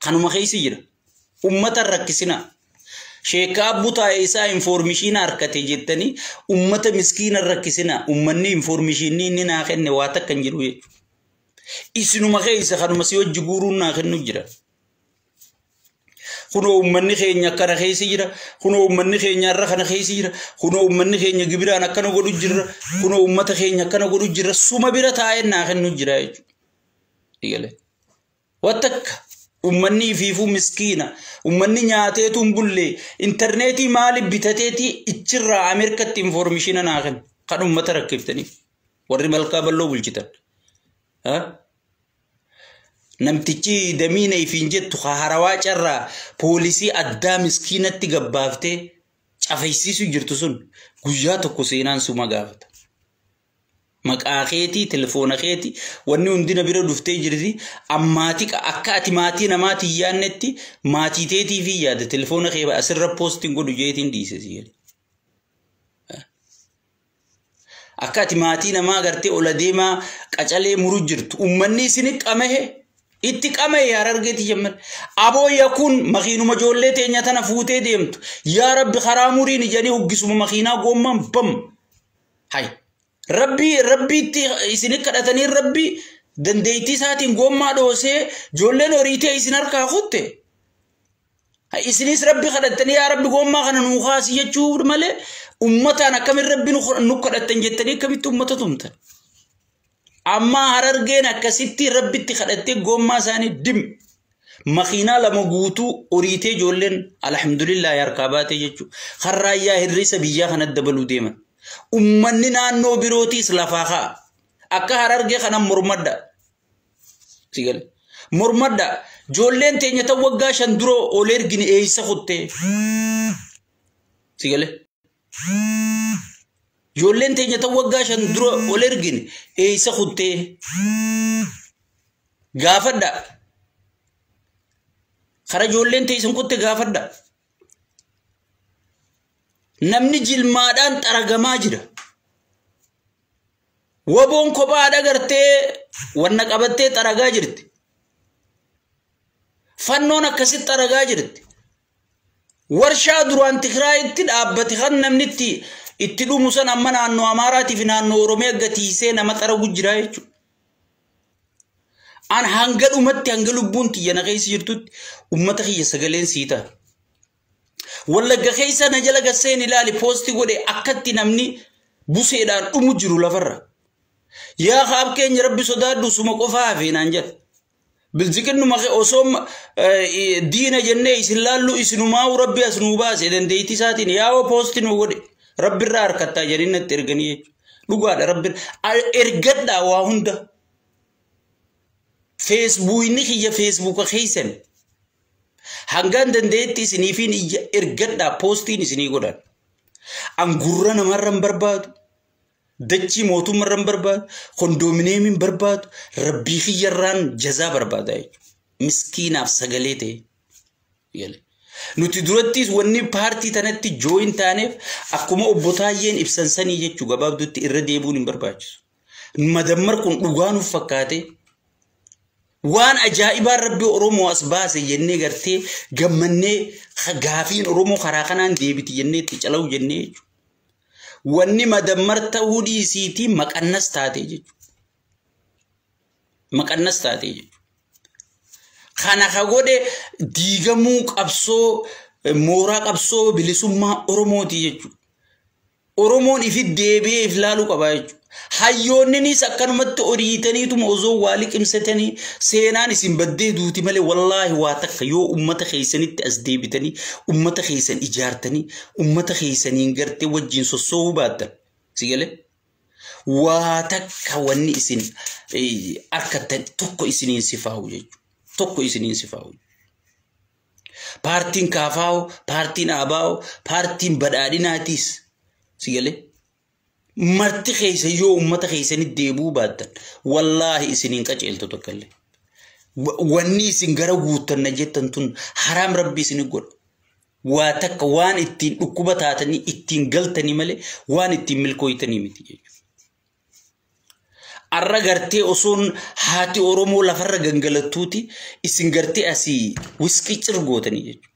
Kanuma keessa jira. Uummata rakkisinaa. Sheekaa butaa isaa infoormishiina harkate jettanii uummata miskiina rakkisinaa. Uummanni infoormishiinni inni naa kenne waa takka hin jiru jechuudha. Isinuma keessa kanuma si wajji guuruun naa kennu jira. Kunoo uummanni keenya akkana keessa jira. Kunoo uummanni keenya irra kana keessa jira. Kunoo uummanni keenya gibiraan akkana godhu jira. Kunoo uummata keenya akkana godhu jira. Suma bira taa'ee naa kennu jira jechuudha. Watakka. Uummanni ifiifuu miskiina. Uummanni nyaateetu hin bulle. Intarneetii maaliif bitateetii ichirraa Ameerikatti infoormishiina naa kennu. Kan uummata rakkiftaniif. Warri malkaa bal'oo bulchitan. Namtichi damiina ifiin jettu harawaa carraa poolisii addaa miskiinatti gabbaaftee cafaysiisu jirtu sun guyyaa tokko seenaan suma gaafata. Maqaa keetii, telefoona keetii, wanni hundina bira dhuftee jirti. Ammaatii akka ati maatii namaatii yaadnetti maatii teetii fi yaada telefoona kee asirra poostiin godhu jeetiin dhiise si jedhe. Akka ati maatii namaa agartee ola deemaa qacalee muru jirtu. Uummanni isin qamahe itti qamahe Harargeeti jemman. Aboo yakun makiinuma ijoollee teenya tana fuutee deemtu. Yaa Rabbi karaa muriin ijanii hoggisuma makiinaa goommaan bam. Hay. Rabbi rabbiitti isin kadhatanii rabbi dandeettii isaatiin goommaa dhoosee ijoolleen horiitee isin harkaa kutte. Isinis rabbi kadhattanii yaa rabbi goommaa kana nuu kaasi jechuu malee uummataan akkamiin rabbi nu kadhattan jettanii akkamitti uummata tumtan. Amma Harargeen akkasitti rabbitti kadhattee goommaa isaanii dim. Makiinaa lama guutuu horiitee ijoolleen alhamdulillah harkaa baatee jechuudha. Harraayyaa hir'isa biyyaa kanatti dabaluu deeman. Uummanni naannoo birootiis lafaa ka'a. Akka Harargee kana mormadha. Mormadha. Ijoolleen teenya tan waggaa 5 dura ol ergine eessa kuttee? Sigale. Ijoolleen teenya tan waggaa 5 dura ol ergine eessa kuttee? Gaafadha. Kara ijoolleen teessan kutte gaafadha. Namni jilmaadhaan xaragamaa jira. Waboon kophaadha gartee wanna qabattee xaragaa jirti. Fannoon akkasitti xaragaa jirti. Warshaa duraan Tigraayitti dhaabbate kan namni itti dhumu san amma naannoo Amaaraatii fi naannoo Oromiyaa gatiisee nama xaragu jira jechuudha. An hanga dhumatti hanga lubbuun tiyya na keessa jirtutti uummata kiyya sagaleen sii ta'a. Wallagga keessa na jala gasseen ilaali poostii godhe akkatti namni buseedhaan dhumu jiru lafarra. Yaa qaab keenya rabbi sodaadhu suma qofaa hafe naan jedha. Bilziqinnuma osoo diina jennee isin laallu isinumaa rabbi as nuu baase dandeettii isaatiin yaa'oo poostii nuu godhe rabbirraa harkattaa jedhanii natti erganii jechuudha. Dhugaadha rabbi ergadhaa waa hunda. Feesbuukni kiyya feesbuuka keessan. Hangaan dandeetti isiniifiin iyya ergadhaa poostiin isinii godhan. An gurra namarra hin barbaadu. Dachii mootummaarra hin barbaadu. Kondoomineemiin hin barbaadu. Rabbii kiyyarraan jazaa barbaada jechuudha. Miskiinaaf sagalee ta'e. Nuti durattis wanni paartii tanatti jooyin taaneef akkuma obbo Taayyeen ibsan sanii jechuu gabaabdutti irra deebuun hin barbaachisu. Madammar kun dhugaa nuuf fakkaate. Waan ajaa'ibaa rabbi Oromoo as baase jennee gartee gammannee gaafiin Oromoo karaa kanaan deebiti jennee itti calawu jennee jechuudha. Wanni madammar ta'uu dhiisiitii maqannas taate jechuudha. Maqannas taate jechuudha. Kana ka godhe diigamuu qabsoo mooraa qabsoo bilisummaa Oromooti jechuudha. Oromoon ifi deebi'ee if laaluu qaba jechuudha. Hayyoonninis akkanumatti oriitaniituma osoo waa liqimsatanii seenaan isin baddee duuti malee wallaahi waa takka yoo uummata keessanitti as deebitanii uummata keessan ijaartanii uummata keessaniin gartee wajjin sosso'uu baattan. Si galee? Waa takka wanni isin harkattan tokko isiniin sifaa'u jechuudha. Tokko isiniin sifaa'u. Paartiin Kaafaa'oo, paartiin Abaa'oo, paartiin Badhaadhinaatiis si galee marti keessa yoo uummata keessanitti deebi'uu baattan wallaahi isiniin qaceeltu tokkollee. Wanni isin gara guuttanna jettan tun haraam rabbi isin godha. Waa takka waan ittiin dhukkuba taatanii ittiin galtanii malee waan ittiin milkooytanii miti jechuudha. Arra gartee osoon haati Oromoo lafarra gangalattuuti isin gartee asii wiskii cirgootanii jechuudha.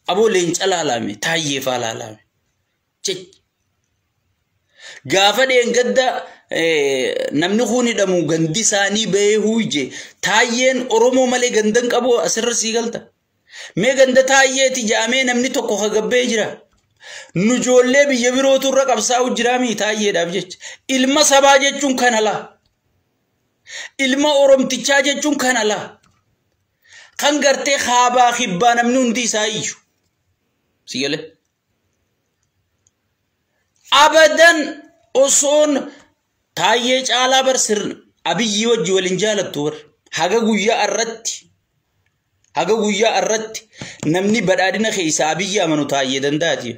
Aboo leenca laalame taayyee faa laalame. Gaafa dheengadda namni kun hidhamu gandi isaanii bahee huuje taayyeen Oromoo malee gandan qabu asirra sii galta. Mee ganda taayyeeti jaamee namni tokko hagabbee jira. Nu ijoollee biyya birootu irra qabsaa'u jiraamii taayyeedhaaf jecha. Ilma sabaa jechuun kana laa. Ilma Oromtichaa jechuun kana laa. Kan gartee haabaa kibbaa namni hundi isaa iyyu. Si galee? Abadan osoon taayyee caalaa bar sirna Abiyyi wajji waliin jaalattu bar. Haga guyyaa irratti haga guyyaa irratti namni badhaadhina keessa Abiyyi amanu taayyee danda'ati.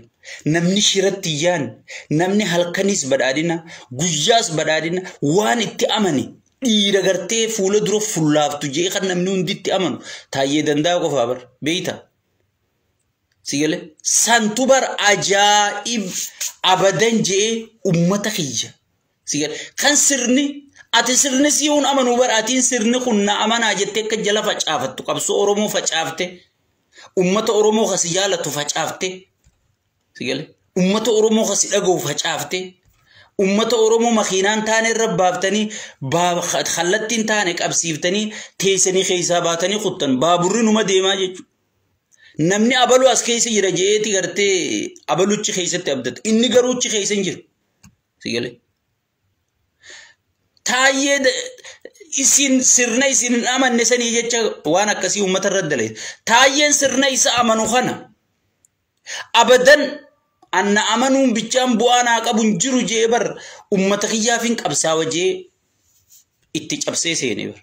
Namni shiratti yaan namni halkanis badhaadhina guyyaas badhaadhina waan itti amane dhiira gartee fuula dura fullaaftu jee kan namni hundi itti amanu taayyee danda'a qofaa bar beeyta. Si galee santu bar ajaa'ib abadan jee ummata kiyya. Si galee kan sirni ati sirni si'uun amanuu bar atiin sirni kun na amanaa jettee akka jala facaafattu qabsoo Oromoo facaafte ummata Oromoo kasi jaalatu facaafte si galee ummata Oromoo kasi dhaga'u facaafte ummata Oromoo makiinaan taane irra baaftanii kallattiin taane qabsiiftanii teessanii keessaa baatanii kuttan baaburri numa deemaa jechuudha. Namni abaluu as keessa jira jeeti gartee abaluchi keessatti abdata inni garuuchi keessa hin jiru si galee. Taayyee isin sirna isin hin amanne sanii jecha waan akkasii uummata irra dalee. Taayyeen sirna isa amanu kana abadan anna amanuun bichaan bu'aa naa qabu hin jiru jee bar uummata kiyyaaf hin qabsaawa jee itti cabsee seenee bar.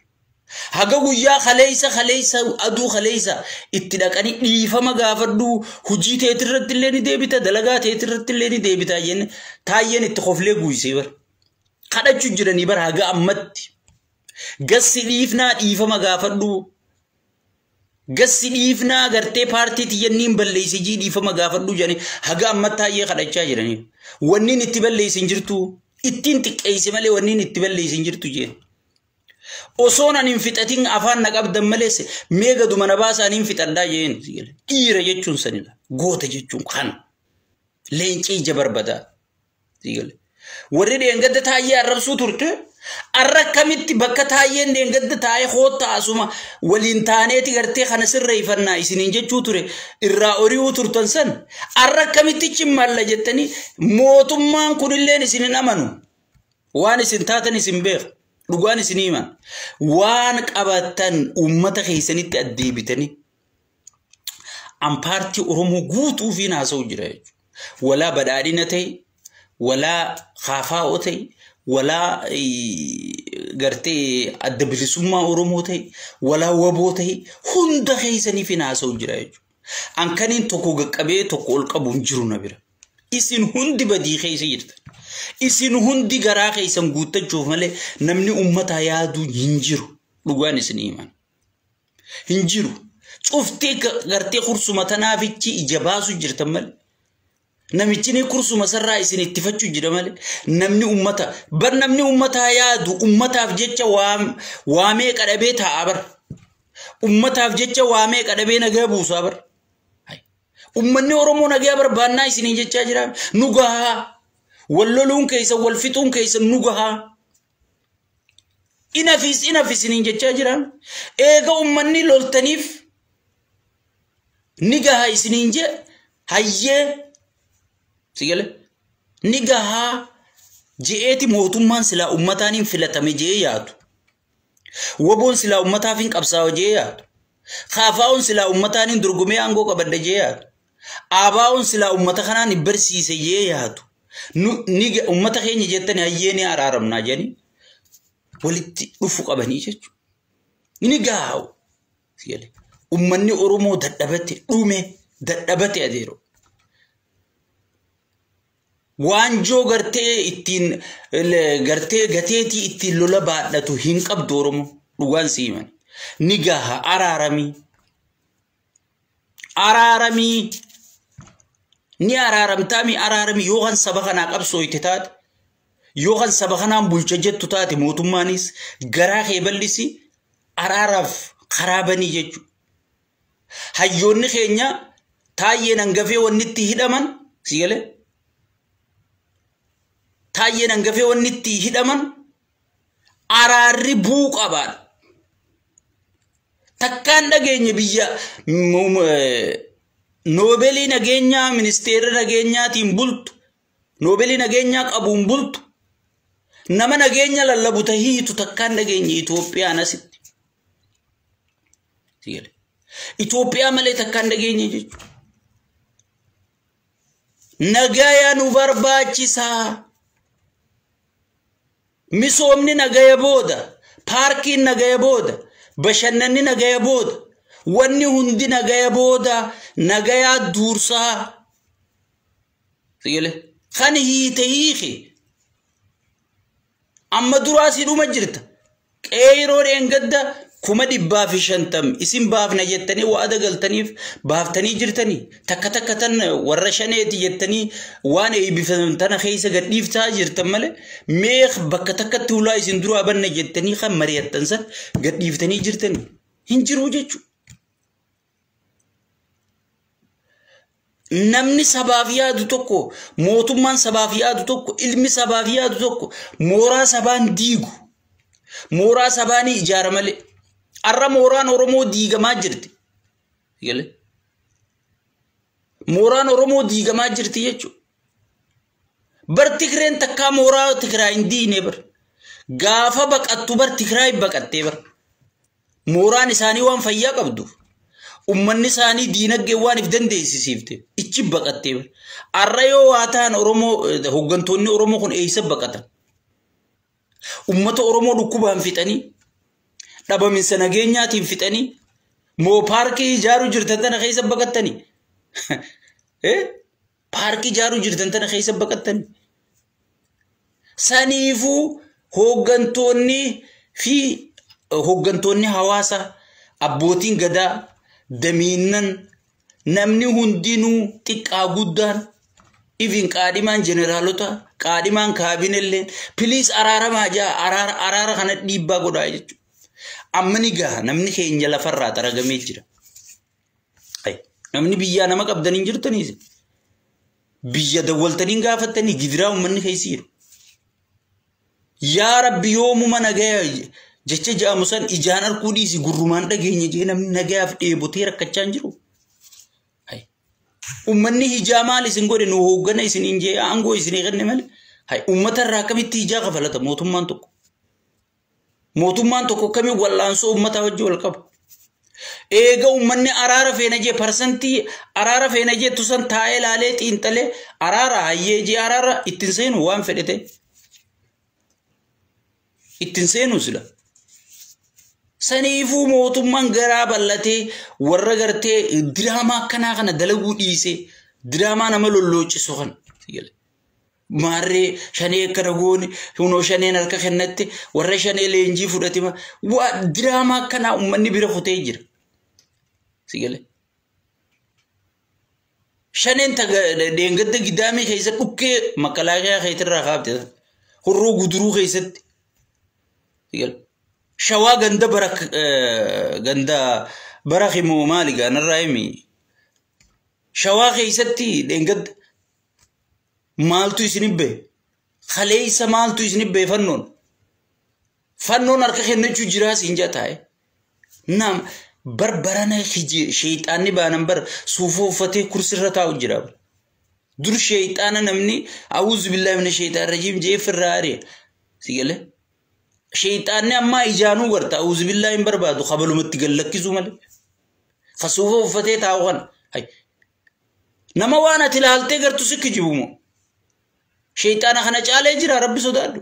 Haga guyyaa kaleessa kaleessa aduu kaleessa itti dhaqanii dhiifama gaafadhu hojii teetirratti illee ni deebita dalagaa teetirratti illee ni deebita jenne taayyeen itti koflee guuysee bar. Kadhachuu jiranii bara haga ammatti. Gassi dhiifnaa dhiifama gaafadhu. Gassi dhiifnaa gartee paartii xiyyanniin balleessi jii dhiifama gaafadhu jedhanii haga ammatti taayyee kadhachaa jiranii. Wanniin itti balleessi hin jirtu. Ittiin xiqqeessi malee wanniin itti balleessi hin jirtu jeen. Osoon ani hin fixatin afaan na qabdan malees mee gaduma na baasaa ani hin fixadhaa jeen. Dhiira jechuun sanidha. Goota jechuun kana. Leencii ija barbadaa. Warri dheengadda taayyee arrabsuu turte arra akkamitti bakka taayyeen dheengadda taa'ee hoota asuma waliin taaneeti gartee kana sirreeffannaa isiniin jechuu ture irraa ori'uu turtan san arra akkamitti cimmalla jettanii mootummaan kunilleen isin hin amanu. Waan isin taatan isin beeka. Dhugaan isin himan. Waan qabatan uummata keessanitti addeebitanii an paartii Oromoo guutuu fi haasa'u jira jechuudha. Walaa badhaadhina ta'e walaa kaafaa'oo ta'e walaa gartee adda bilisummaa Oromoo ta'e walaa waboo ta'e hunda keessaniif haasa'u jira jechuudha. An kaniin tokko qaqqabee tokko ol qabu hin jiru na bira. Isin hundi badii keessa jirtan. Isin hundi garaa keessan guuttachuuf malee namni uummata yaaduu hin jiru. Dhugaan isin himan. Hin jiru. Cuftee gartee kursuma tanaafichi ija baasu jirtan malee. Namichi ni kursuma sarraa isin ittifachuu jira malee namni uummata bar namni uummataa yaadu uummataaf jecha waamee qadhabee taa'a bar. Uummataaf jecha waamee qadhabee nagaa buusaa bar. Uummanni Oromoo nagaa barbaannaa isiniin jechaa jira. Nu gahaa. Wal loluun keessa wal fixuun keessa nu gahaa. Inafis inaf isiniin jechaa jira. Eega uummanni loltaniif ni gahaa isiniin jee hayyee sigale ni gahaa je'eeti mootummaan silaa uummataan hin filatame je'ee yaadu. Waboon silaa uummataaf hin qabsaa'u je'ee yaadu. Kaafaa'uun silaa uummataan hin dorgomee aangoo qabadda je'ee yaadu. Aabaa'uun silaa uummata kanaan hin barsiise je'ee yaadu. Ni uummata keenya jettanii hayyee ni araaramnaa jedhanii walitti dhufu qabanii jechuudha. Ni gahaa. Sigale. Uummanni Oromoo dadhabate dhume dadhabate adeero. Waanjoo gartee ittiin gartee gateetii ittiin lola baadhatu hin qabdu Oromoo dhugaan si himan. Ni gaha araaramii. Araaramii. Ni araaramtaami araaramii yoo kan saba kanaa qabsooyte taate yoo kan saba kanaan bulcha jettu taate mootummaanis garaa kee bal'isi araaraaf karaa banii jechuudha. Hayyoonni keenya taayyeen hangafee wanni itti hidhaman si galee taayyeen hangafee wanni itti hidhaman araarri bu'uu qabaadha. Takkaan dhageenye biyya noobeelii nageenyaa ministeera nageenyaatiin bultu noobeelii nageenyaa qabuun bultu nama nageenya lallabu tahiitu takkaan dhageenye Itoophiyaan asitti. Itoophiyaa malee takkaan dhageenye jechuudha. Nagaya nu barbaachisaa. Misoomni nagaya booda, paarkiin nagaya booda, bashannanni nagaya booda, wanni hundi nagaya booda, nagayaa duursaa. Kan hiite hiike. Amma duraa si dhuma jirta. Qeeroo dheengadda 150,000 isin baafna jettanii wa'ada galtaniif baaftanii jirtanii takka takka tan warra shaneeti jettanii waan eebbifaman tana keessa gadhiiftaa jirtan malee mee bakka takkatti hulaa isin duraa banna jettanii kan mari'attan san gadhiiftanii jirtanii hin jiru jechuudha. Namni sabaaf yaadu tokko mootummaan sabaaf yaadu tokko ilmi sabaaf yaadu tokko mooraa sabaan diigu mooraa sabaanii ijaara malee. Arra mooraan Oromoo diigamaa jirti. Mooraan Oromoo diigamaa jirti jechuudha. Bar Tigreen takkaa mooraa Tigraay hin diine bar. Gaafa baqattu bar Tigraay baqattee bar. Mooraan isaanii waan fayyaa qabduuf. Uummanni isaanii diinagdee waan if dandeessisiifte ichi baqattee bar. Arra yoo waa ta'an Oromoo hooggantoonni Oromoo kun eessa baqatan? Uummata Oromoo dhukkubaan fixanii dhabaminsa nageenyaatiin fixanii moo paarkii ijaaruu jirtan tana keessa baqattanii? Paarkii ijaaruu jirtan tana keessa baqattanii? Saniifuu hooggantoonni fi hooggantoonni hawaasaa abbootiin gadaa damiinnan namni hundinuu xiqqaa guddaan ifin qaadhimaan jeneraalota qaadhimaan kaabinelleen piliis araaramaa jaa araara kana dhiibbaa godhaa jechuudha. Amma ni gaha namni keenya lafarraa xaragamee jira. Namni biyyaa nama qabdanii hin jirtaniis. Biyya dawwaltanii gaafattanii gidiraa uummanni keessa jiru. Yaa Rabbi yoomuma nagaya jecha ja'amu san ijaan arguu dhiisi gurrumaan dhageenya jee namni nagayaaf dheebotee rakkachaa hin jiru. Uummanni hijaa maal isin godhe nu hooggana isiniin jee aangoo isinii kenne malee. Uummata irraa akkamitti hijaa kafalata mootummaan tokko? Mootummaan tokko akkamiin wal'aansoo uummataa wajjin wal qaba? Eega uummanni araara feena jee parsantii araara feena jettu san taa'ee laalee xiinxalee araara hayyee jee araara ittiin seenu waan fedhete. Ittiin seenu sila. Saniifuu mootummaan garaa bal'atee warra gartee diraamaa akkanaa kana dalaguu dhiisee diraamaa nama lolloocisu kana. Maarree shanee akkana goone hunoo shaneen harka kennatte warra shanee leenjii fudhate waa diraamaa akkanaa uummanni bira kutee jira. Sigale. Shaneen deengadda gidaamii keessa dhukkee makalaakaa keetirraa kaabte hurroo guduruu keessatti. Sigale. Shawaa ganda barak ganda barak himoo maali gaanarraa himi. Shawaa keessatti deengadda. Maaltu isin bee kaleessa maaltu isin bee fannoon fannoon harka kennachuu jiraas hin jataa'e nam barbarana sheexaanni baanan bar suufoo uffatee kursirra taa'u jira dur sheexaana namni awuuzu billaahi mina sheexaan rajiim jee firraa ari'a si galee sheexaanni ammaa ijaanuu garta awuuzu billaahi hin barbaadu kabalumatti gallakkisuu malee ka suufoo uffatee taa'u kana nama waan ati ilaaltee gartu si kijibumoo. Sheexaana kana caalee jira rabbi sodaadhu.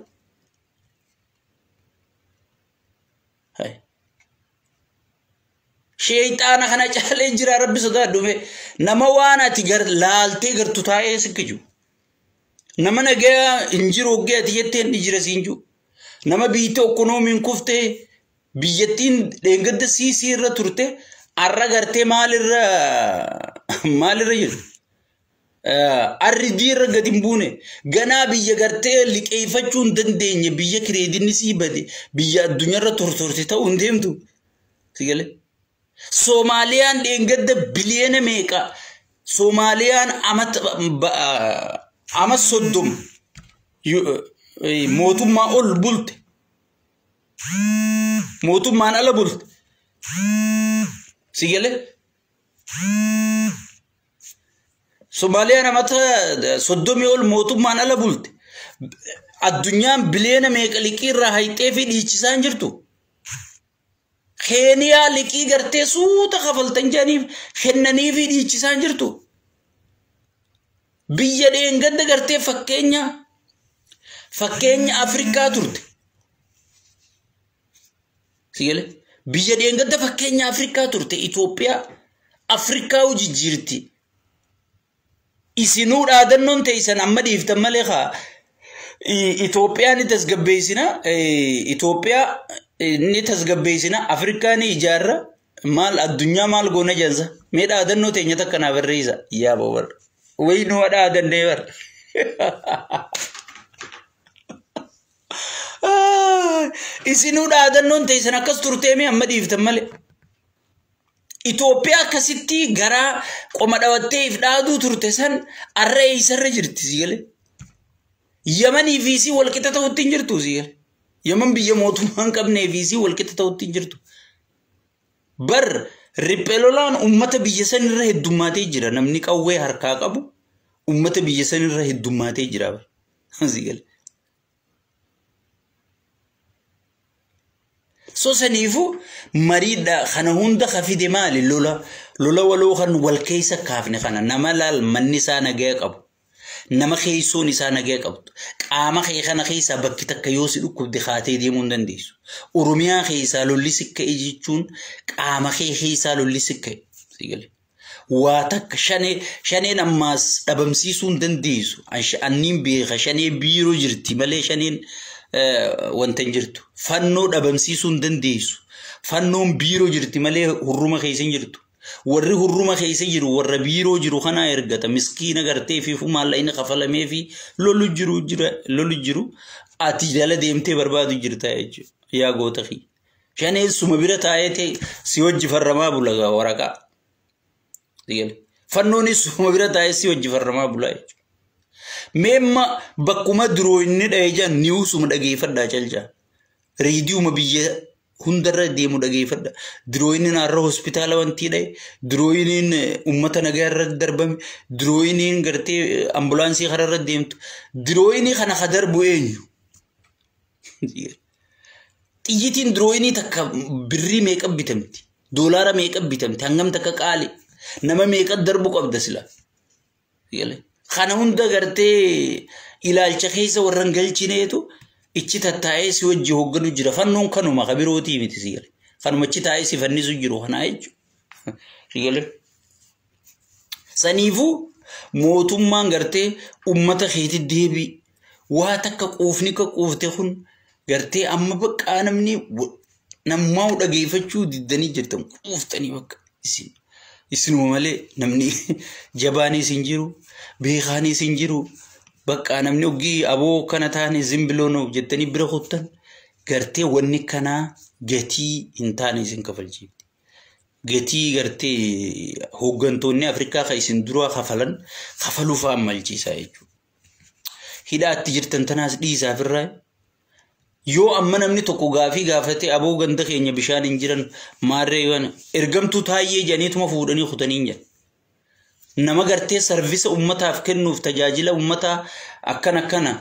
Sheeyxaana kana caalee jira rabbi sodaadhu mee. Nama waan ati laaltee gartu taa'ee sikkiju. Nama nagaa hin jiru hoggee ati jetteen ni jira siin jiru. Nama biyyi ekoonoomiin kuftee biyyattiin dheengadda siisii irra turte arra gartee maalirra maalirra jiru. Arridii irra gadi hin buune ganaa biyya gartee liqeeffachuu hin dandeenye biyya kireedinni sii bade biyya addunyaarra tortorte ta'uu hin deemtu. Sigalee. Soomaaliyaan dheengadda biliyeena meeqa Soomaaliyaan ama 30 mootummaa ol bulte. Mootummaan ala bulte. Sigalee. Soomaaliyaan amata 30 ol mootummaan ala bulte. Addunyaan biliyeena meeqa liqii irraa hayxee fi dhiichisaan jirtu. Keeniyaa liqii gartee suuta kafaltan jedhaniif kennanii fi dhiichisaan jirtu. Biyya dheengadda gartee fakkeenya Afrikaa turte. Sigalee biyya dheengadda fakkeenya Afrikaa turte Itoophiyaa Afrikaa jijjiirti. Isinuu dhaadannoon teessan amma dhiiftan malee haa Itoophiyaa ni tasgabbeessina Itoophiyaa ni tasgabbeessina Afrikaa ni ijaarra maal addunyaa maal goona jensa mee dhaadannoo teenya takka naa barreessa yaa babar wayi nu dhaadannee bar. Isinuu dhaadannoon teessan akkas turtee mee amma dhiiftan malee. Itoophiyaa akkasitti garaa qoma dhawattee if dhaaduu turte san arra eessarra jirti sigalee. Yamanii fi isii walqixa ta'utti hin jirtu sigalee. Yaman biyya mootummaa hin qabnee fi isii walqixa ta'utti hin jirtu. Bar riphee lolaan uummata biyya sanirra heddummaatee jira. Namni qawwee harkaa qabu uummata biyya sanirra heddummaatee jira. Sigalee. So saniifuu mariidha kana hunda kafide maali lola lola waloo kan wal keessa kaafne kana nama laal manni isaa nagaa qabu nama keessoon isaa nagaa qabdu qaama kee kana keessaa bakki takka yoo si dhukkubde kaatee deemuu hin dandeessu. Oromiyaa keessaa lolli sikka'e jechuun qaama kee keessaa lolli sikka'e. Waa takka shaneen ammaas dhabamsiisuu hin dandeessu. Anniin beeka shanee biiroo jirti malee shaneen wanta hin jirtu. Fannoo dhabamsiisuu hin dandeessu. Fannoon biiroo jirti malee hurruma keessa hin jirtu. Warri hurruma keessa jiru warra biiroo jiru kana ergata miskiina gartee fi maallaqni kafalamee fi lolu jiru jira lolu jiru ati jala deemtee barbaadu jirta jechuudha. Yaa goota kiyya. Shaneen suma bira taa'ee ta'e si wajji farramaa bula waraqaa. Fannoonis suma bira taa'ee si wajji farramaa bula jechuudha. Meemma bakkuma duroo inni dha'ee jiran niwusuma dhageeffadhaa calcaa. Reediyuma biyya hundarra deemu dhageeffadha. Dirooyiniin har'a hospitaala wanti dha'e, dirooyiniin uummata nagaa irra darbame, dirooyiniin gartee ambulaansii karaa irra deemtu. Dirooyinii kana ka darbu eenyu? Xiyyitiin dirooyinii takka birrii meeqa bitamti? Doolaara meeqa bitamti? Hangam takka qaali? Nama meeqa darbu qabda sila? Kana hunda gartee ilaalcha keessa warra hin galchineetu ichi tattaa'ee si wajji hoogganu jira. Fannoon kanuma ka birootii miti si gale. Kanuma ichi taa'ee si fannisu jiru kanaa jechuudha. Si gale. Saniifuu mootummaan gartee uummata keetti deebii waa takka quufni ka quufte kun gartee amma bakka namni nammaa dhageeffachuu diddanii jirtan quuftanii bakka isin. Isinuma malee namni jabaanis hin jiru beekaanis hin jiru. Bakka namni oggii aboo kana taane zimbiloo jettanii bira kuttan gartee wanni kanaa gatii hin taane isin kafalchiifti. Gatii gartee hooggantoonni Afrikaa kan isin duraa kafalan kafaluuf ammalchiisaa jechuudha. Hidhaatti jirtan tanaas dhiisaaf irraa yoo amma namni tokko gaafii gaafatee aboo ganda keenya bishaan hin jiran maarree waan ergamtuu taayyee jedhaniituma fuudhanii kutanii hin jiran. Nama gartee sarvisa uummataaf kennuuf tajaajila uummataa akkana akkana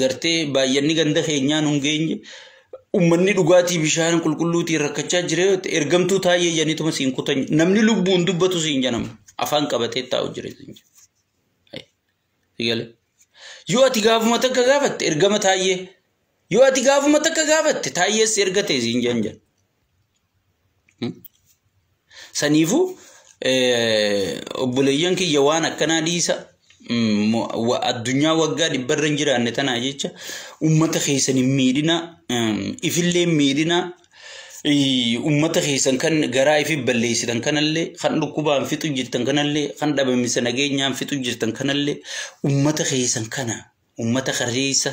gartee baay'inni ganda keenyaan hin geenye uummanni dhugaatii bishaan qulqulluutiin rakkachaa jira yoo ta'e ergamtuu taayyee jedhaniituma siin kutan namni lubbuun dubbatu siin jedhama afaan qabatee taa'u jira siin jedhama. Yoo ati gaafuma takka gaafatte ergama taayyee yoo ati gaafuma takka gaafatte taayyees erga ta'e siin jedhan. Saniifuu obboleeyyan kiyya waan akkanaa dhiisa. Addunyaa waggaa dhibbarra hin jiraanne tanaa jecha ummata keessan hin miidhina, ifillee hin miidhina. Ummata keessan kan garaa ifi balleessitan kanallee, kan dhukkubaan fixu jirtan kanallee, kan dhabamisa nageenyaan fixu jirtan kanallee, ummata keessan kana, ummata kareessa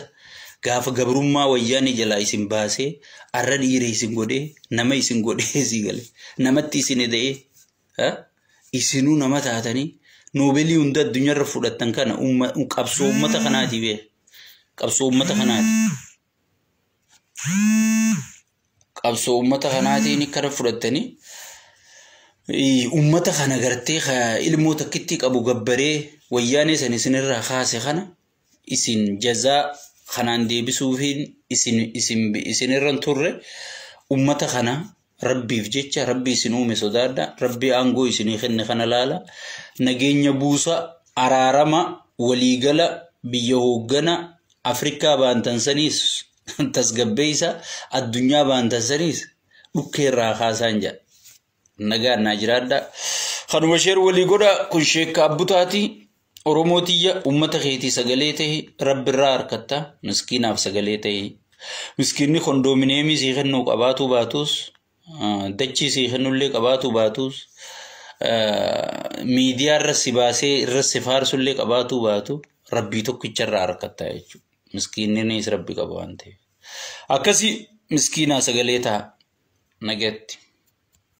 gaafa gabrummaa wayyaanii jalaa isin baasee arra dhiira isin godhee, nama isin godhee, sii gale, namatti isin eda'ee isinuu nama taatanii noobeelii hunda addunyaarra fudhattan kana qabsoo ummata kanaati beeka. Qabsoo ummata kanaati. Qabsoo ummata kanaatiin kara fudhattanii ummata kana gartee ilmoo takkitti qabu gabbaree wayyaanee san isinirraa kaase kana isin jazaa kanaan deebisuufiin isin isin isinirra hin turre. Ummata kana rabbiif jecha rabbi isin uume sodaadha. Rabbi aangoo isinii kenne kana laala, nageenya buusa, araarama, waliigala biyya hooggana Afrikaa baantan saniis tasgabbeessa, addunyaa baantan saniis dhukkeerraa kaasaan jedha. Nagaan naa jiraadha. Kanuma share walii godha. Kun sheekka abbutaati. Oromoo tiyya, ummata keetii sagalee ta'e rabbirraa harkatta. Miskiinaaf sagalee ta'e. Miskiinni kondoominiyeemii sii kennuu qabaatu baatus, dachii sii kennullee qabaatu baatus, miidiyaa irra si baasee irra si faarsullee qabaatu baatu, rabbii tokkicharraa harkatta jechuudha. Miskiinninis rabbi qaba waan ta'eef. Akkasii miskiinaa sagalee ta'a. Nagatti.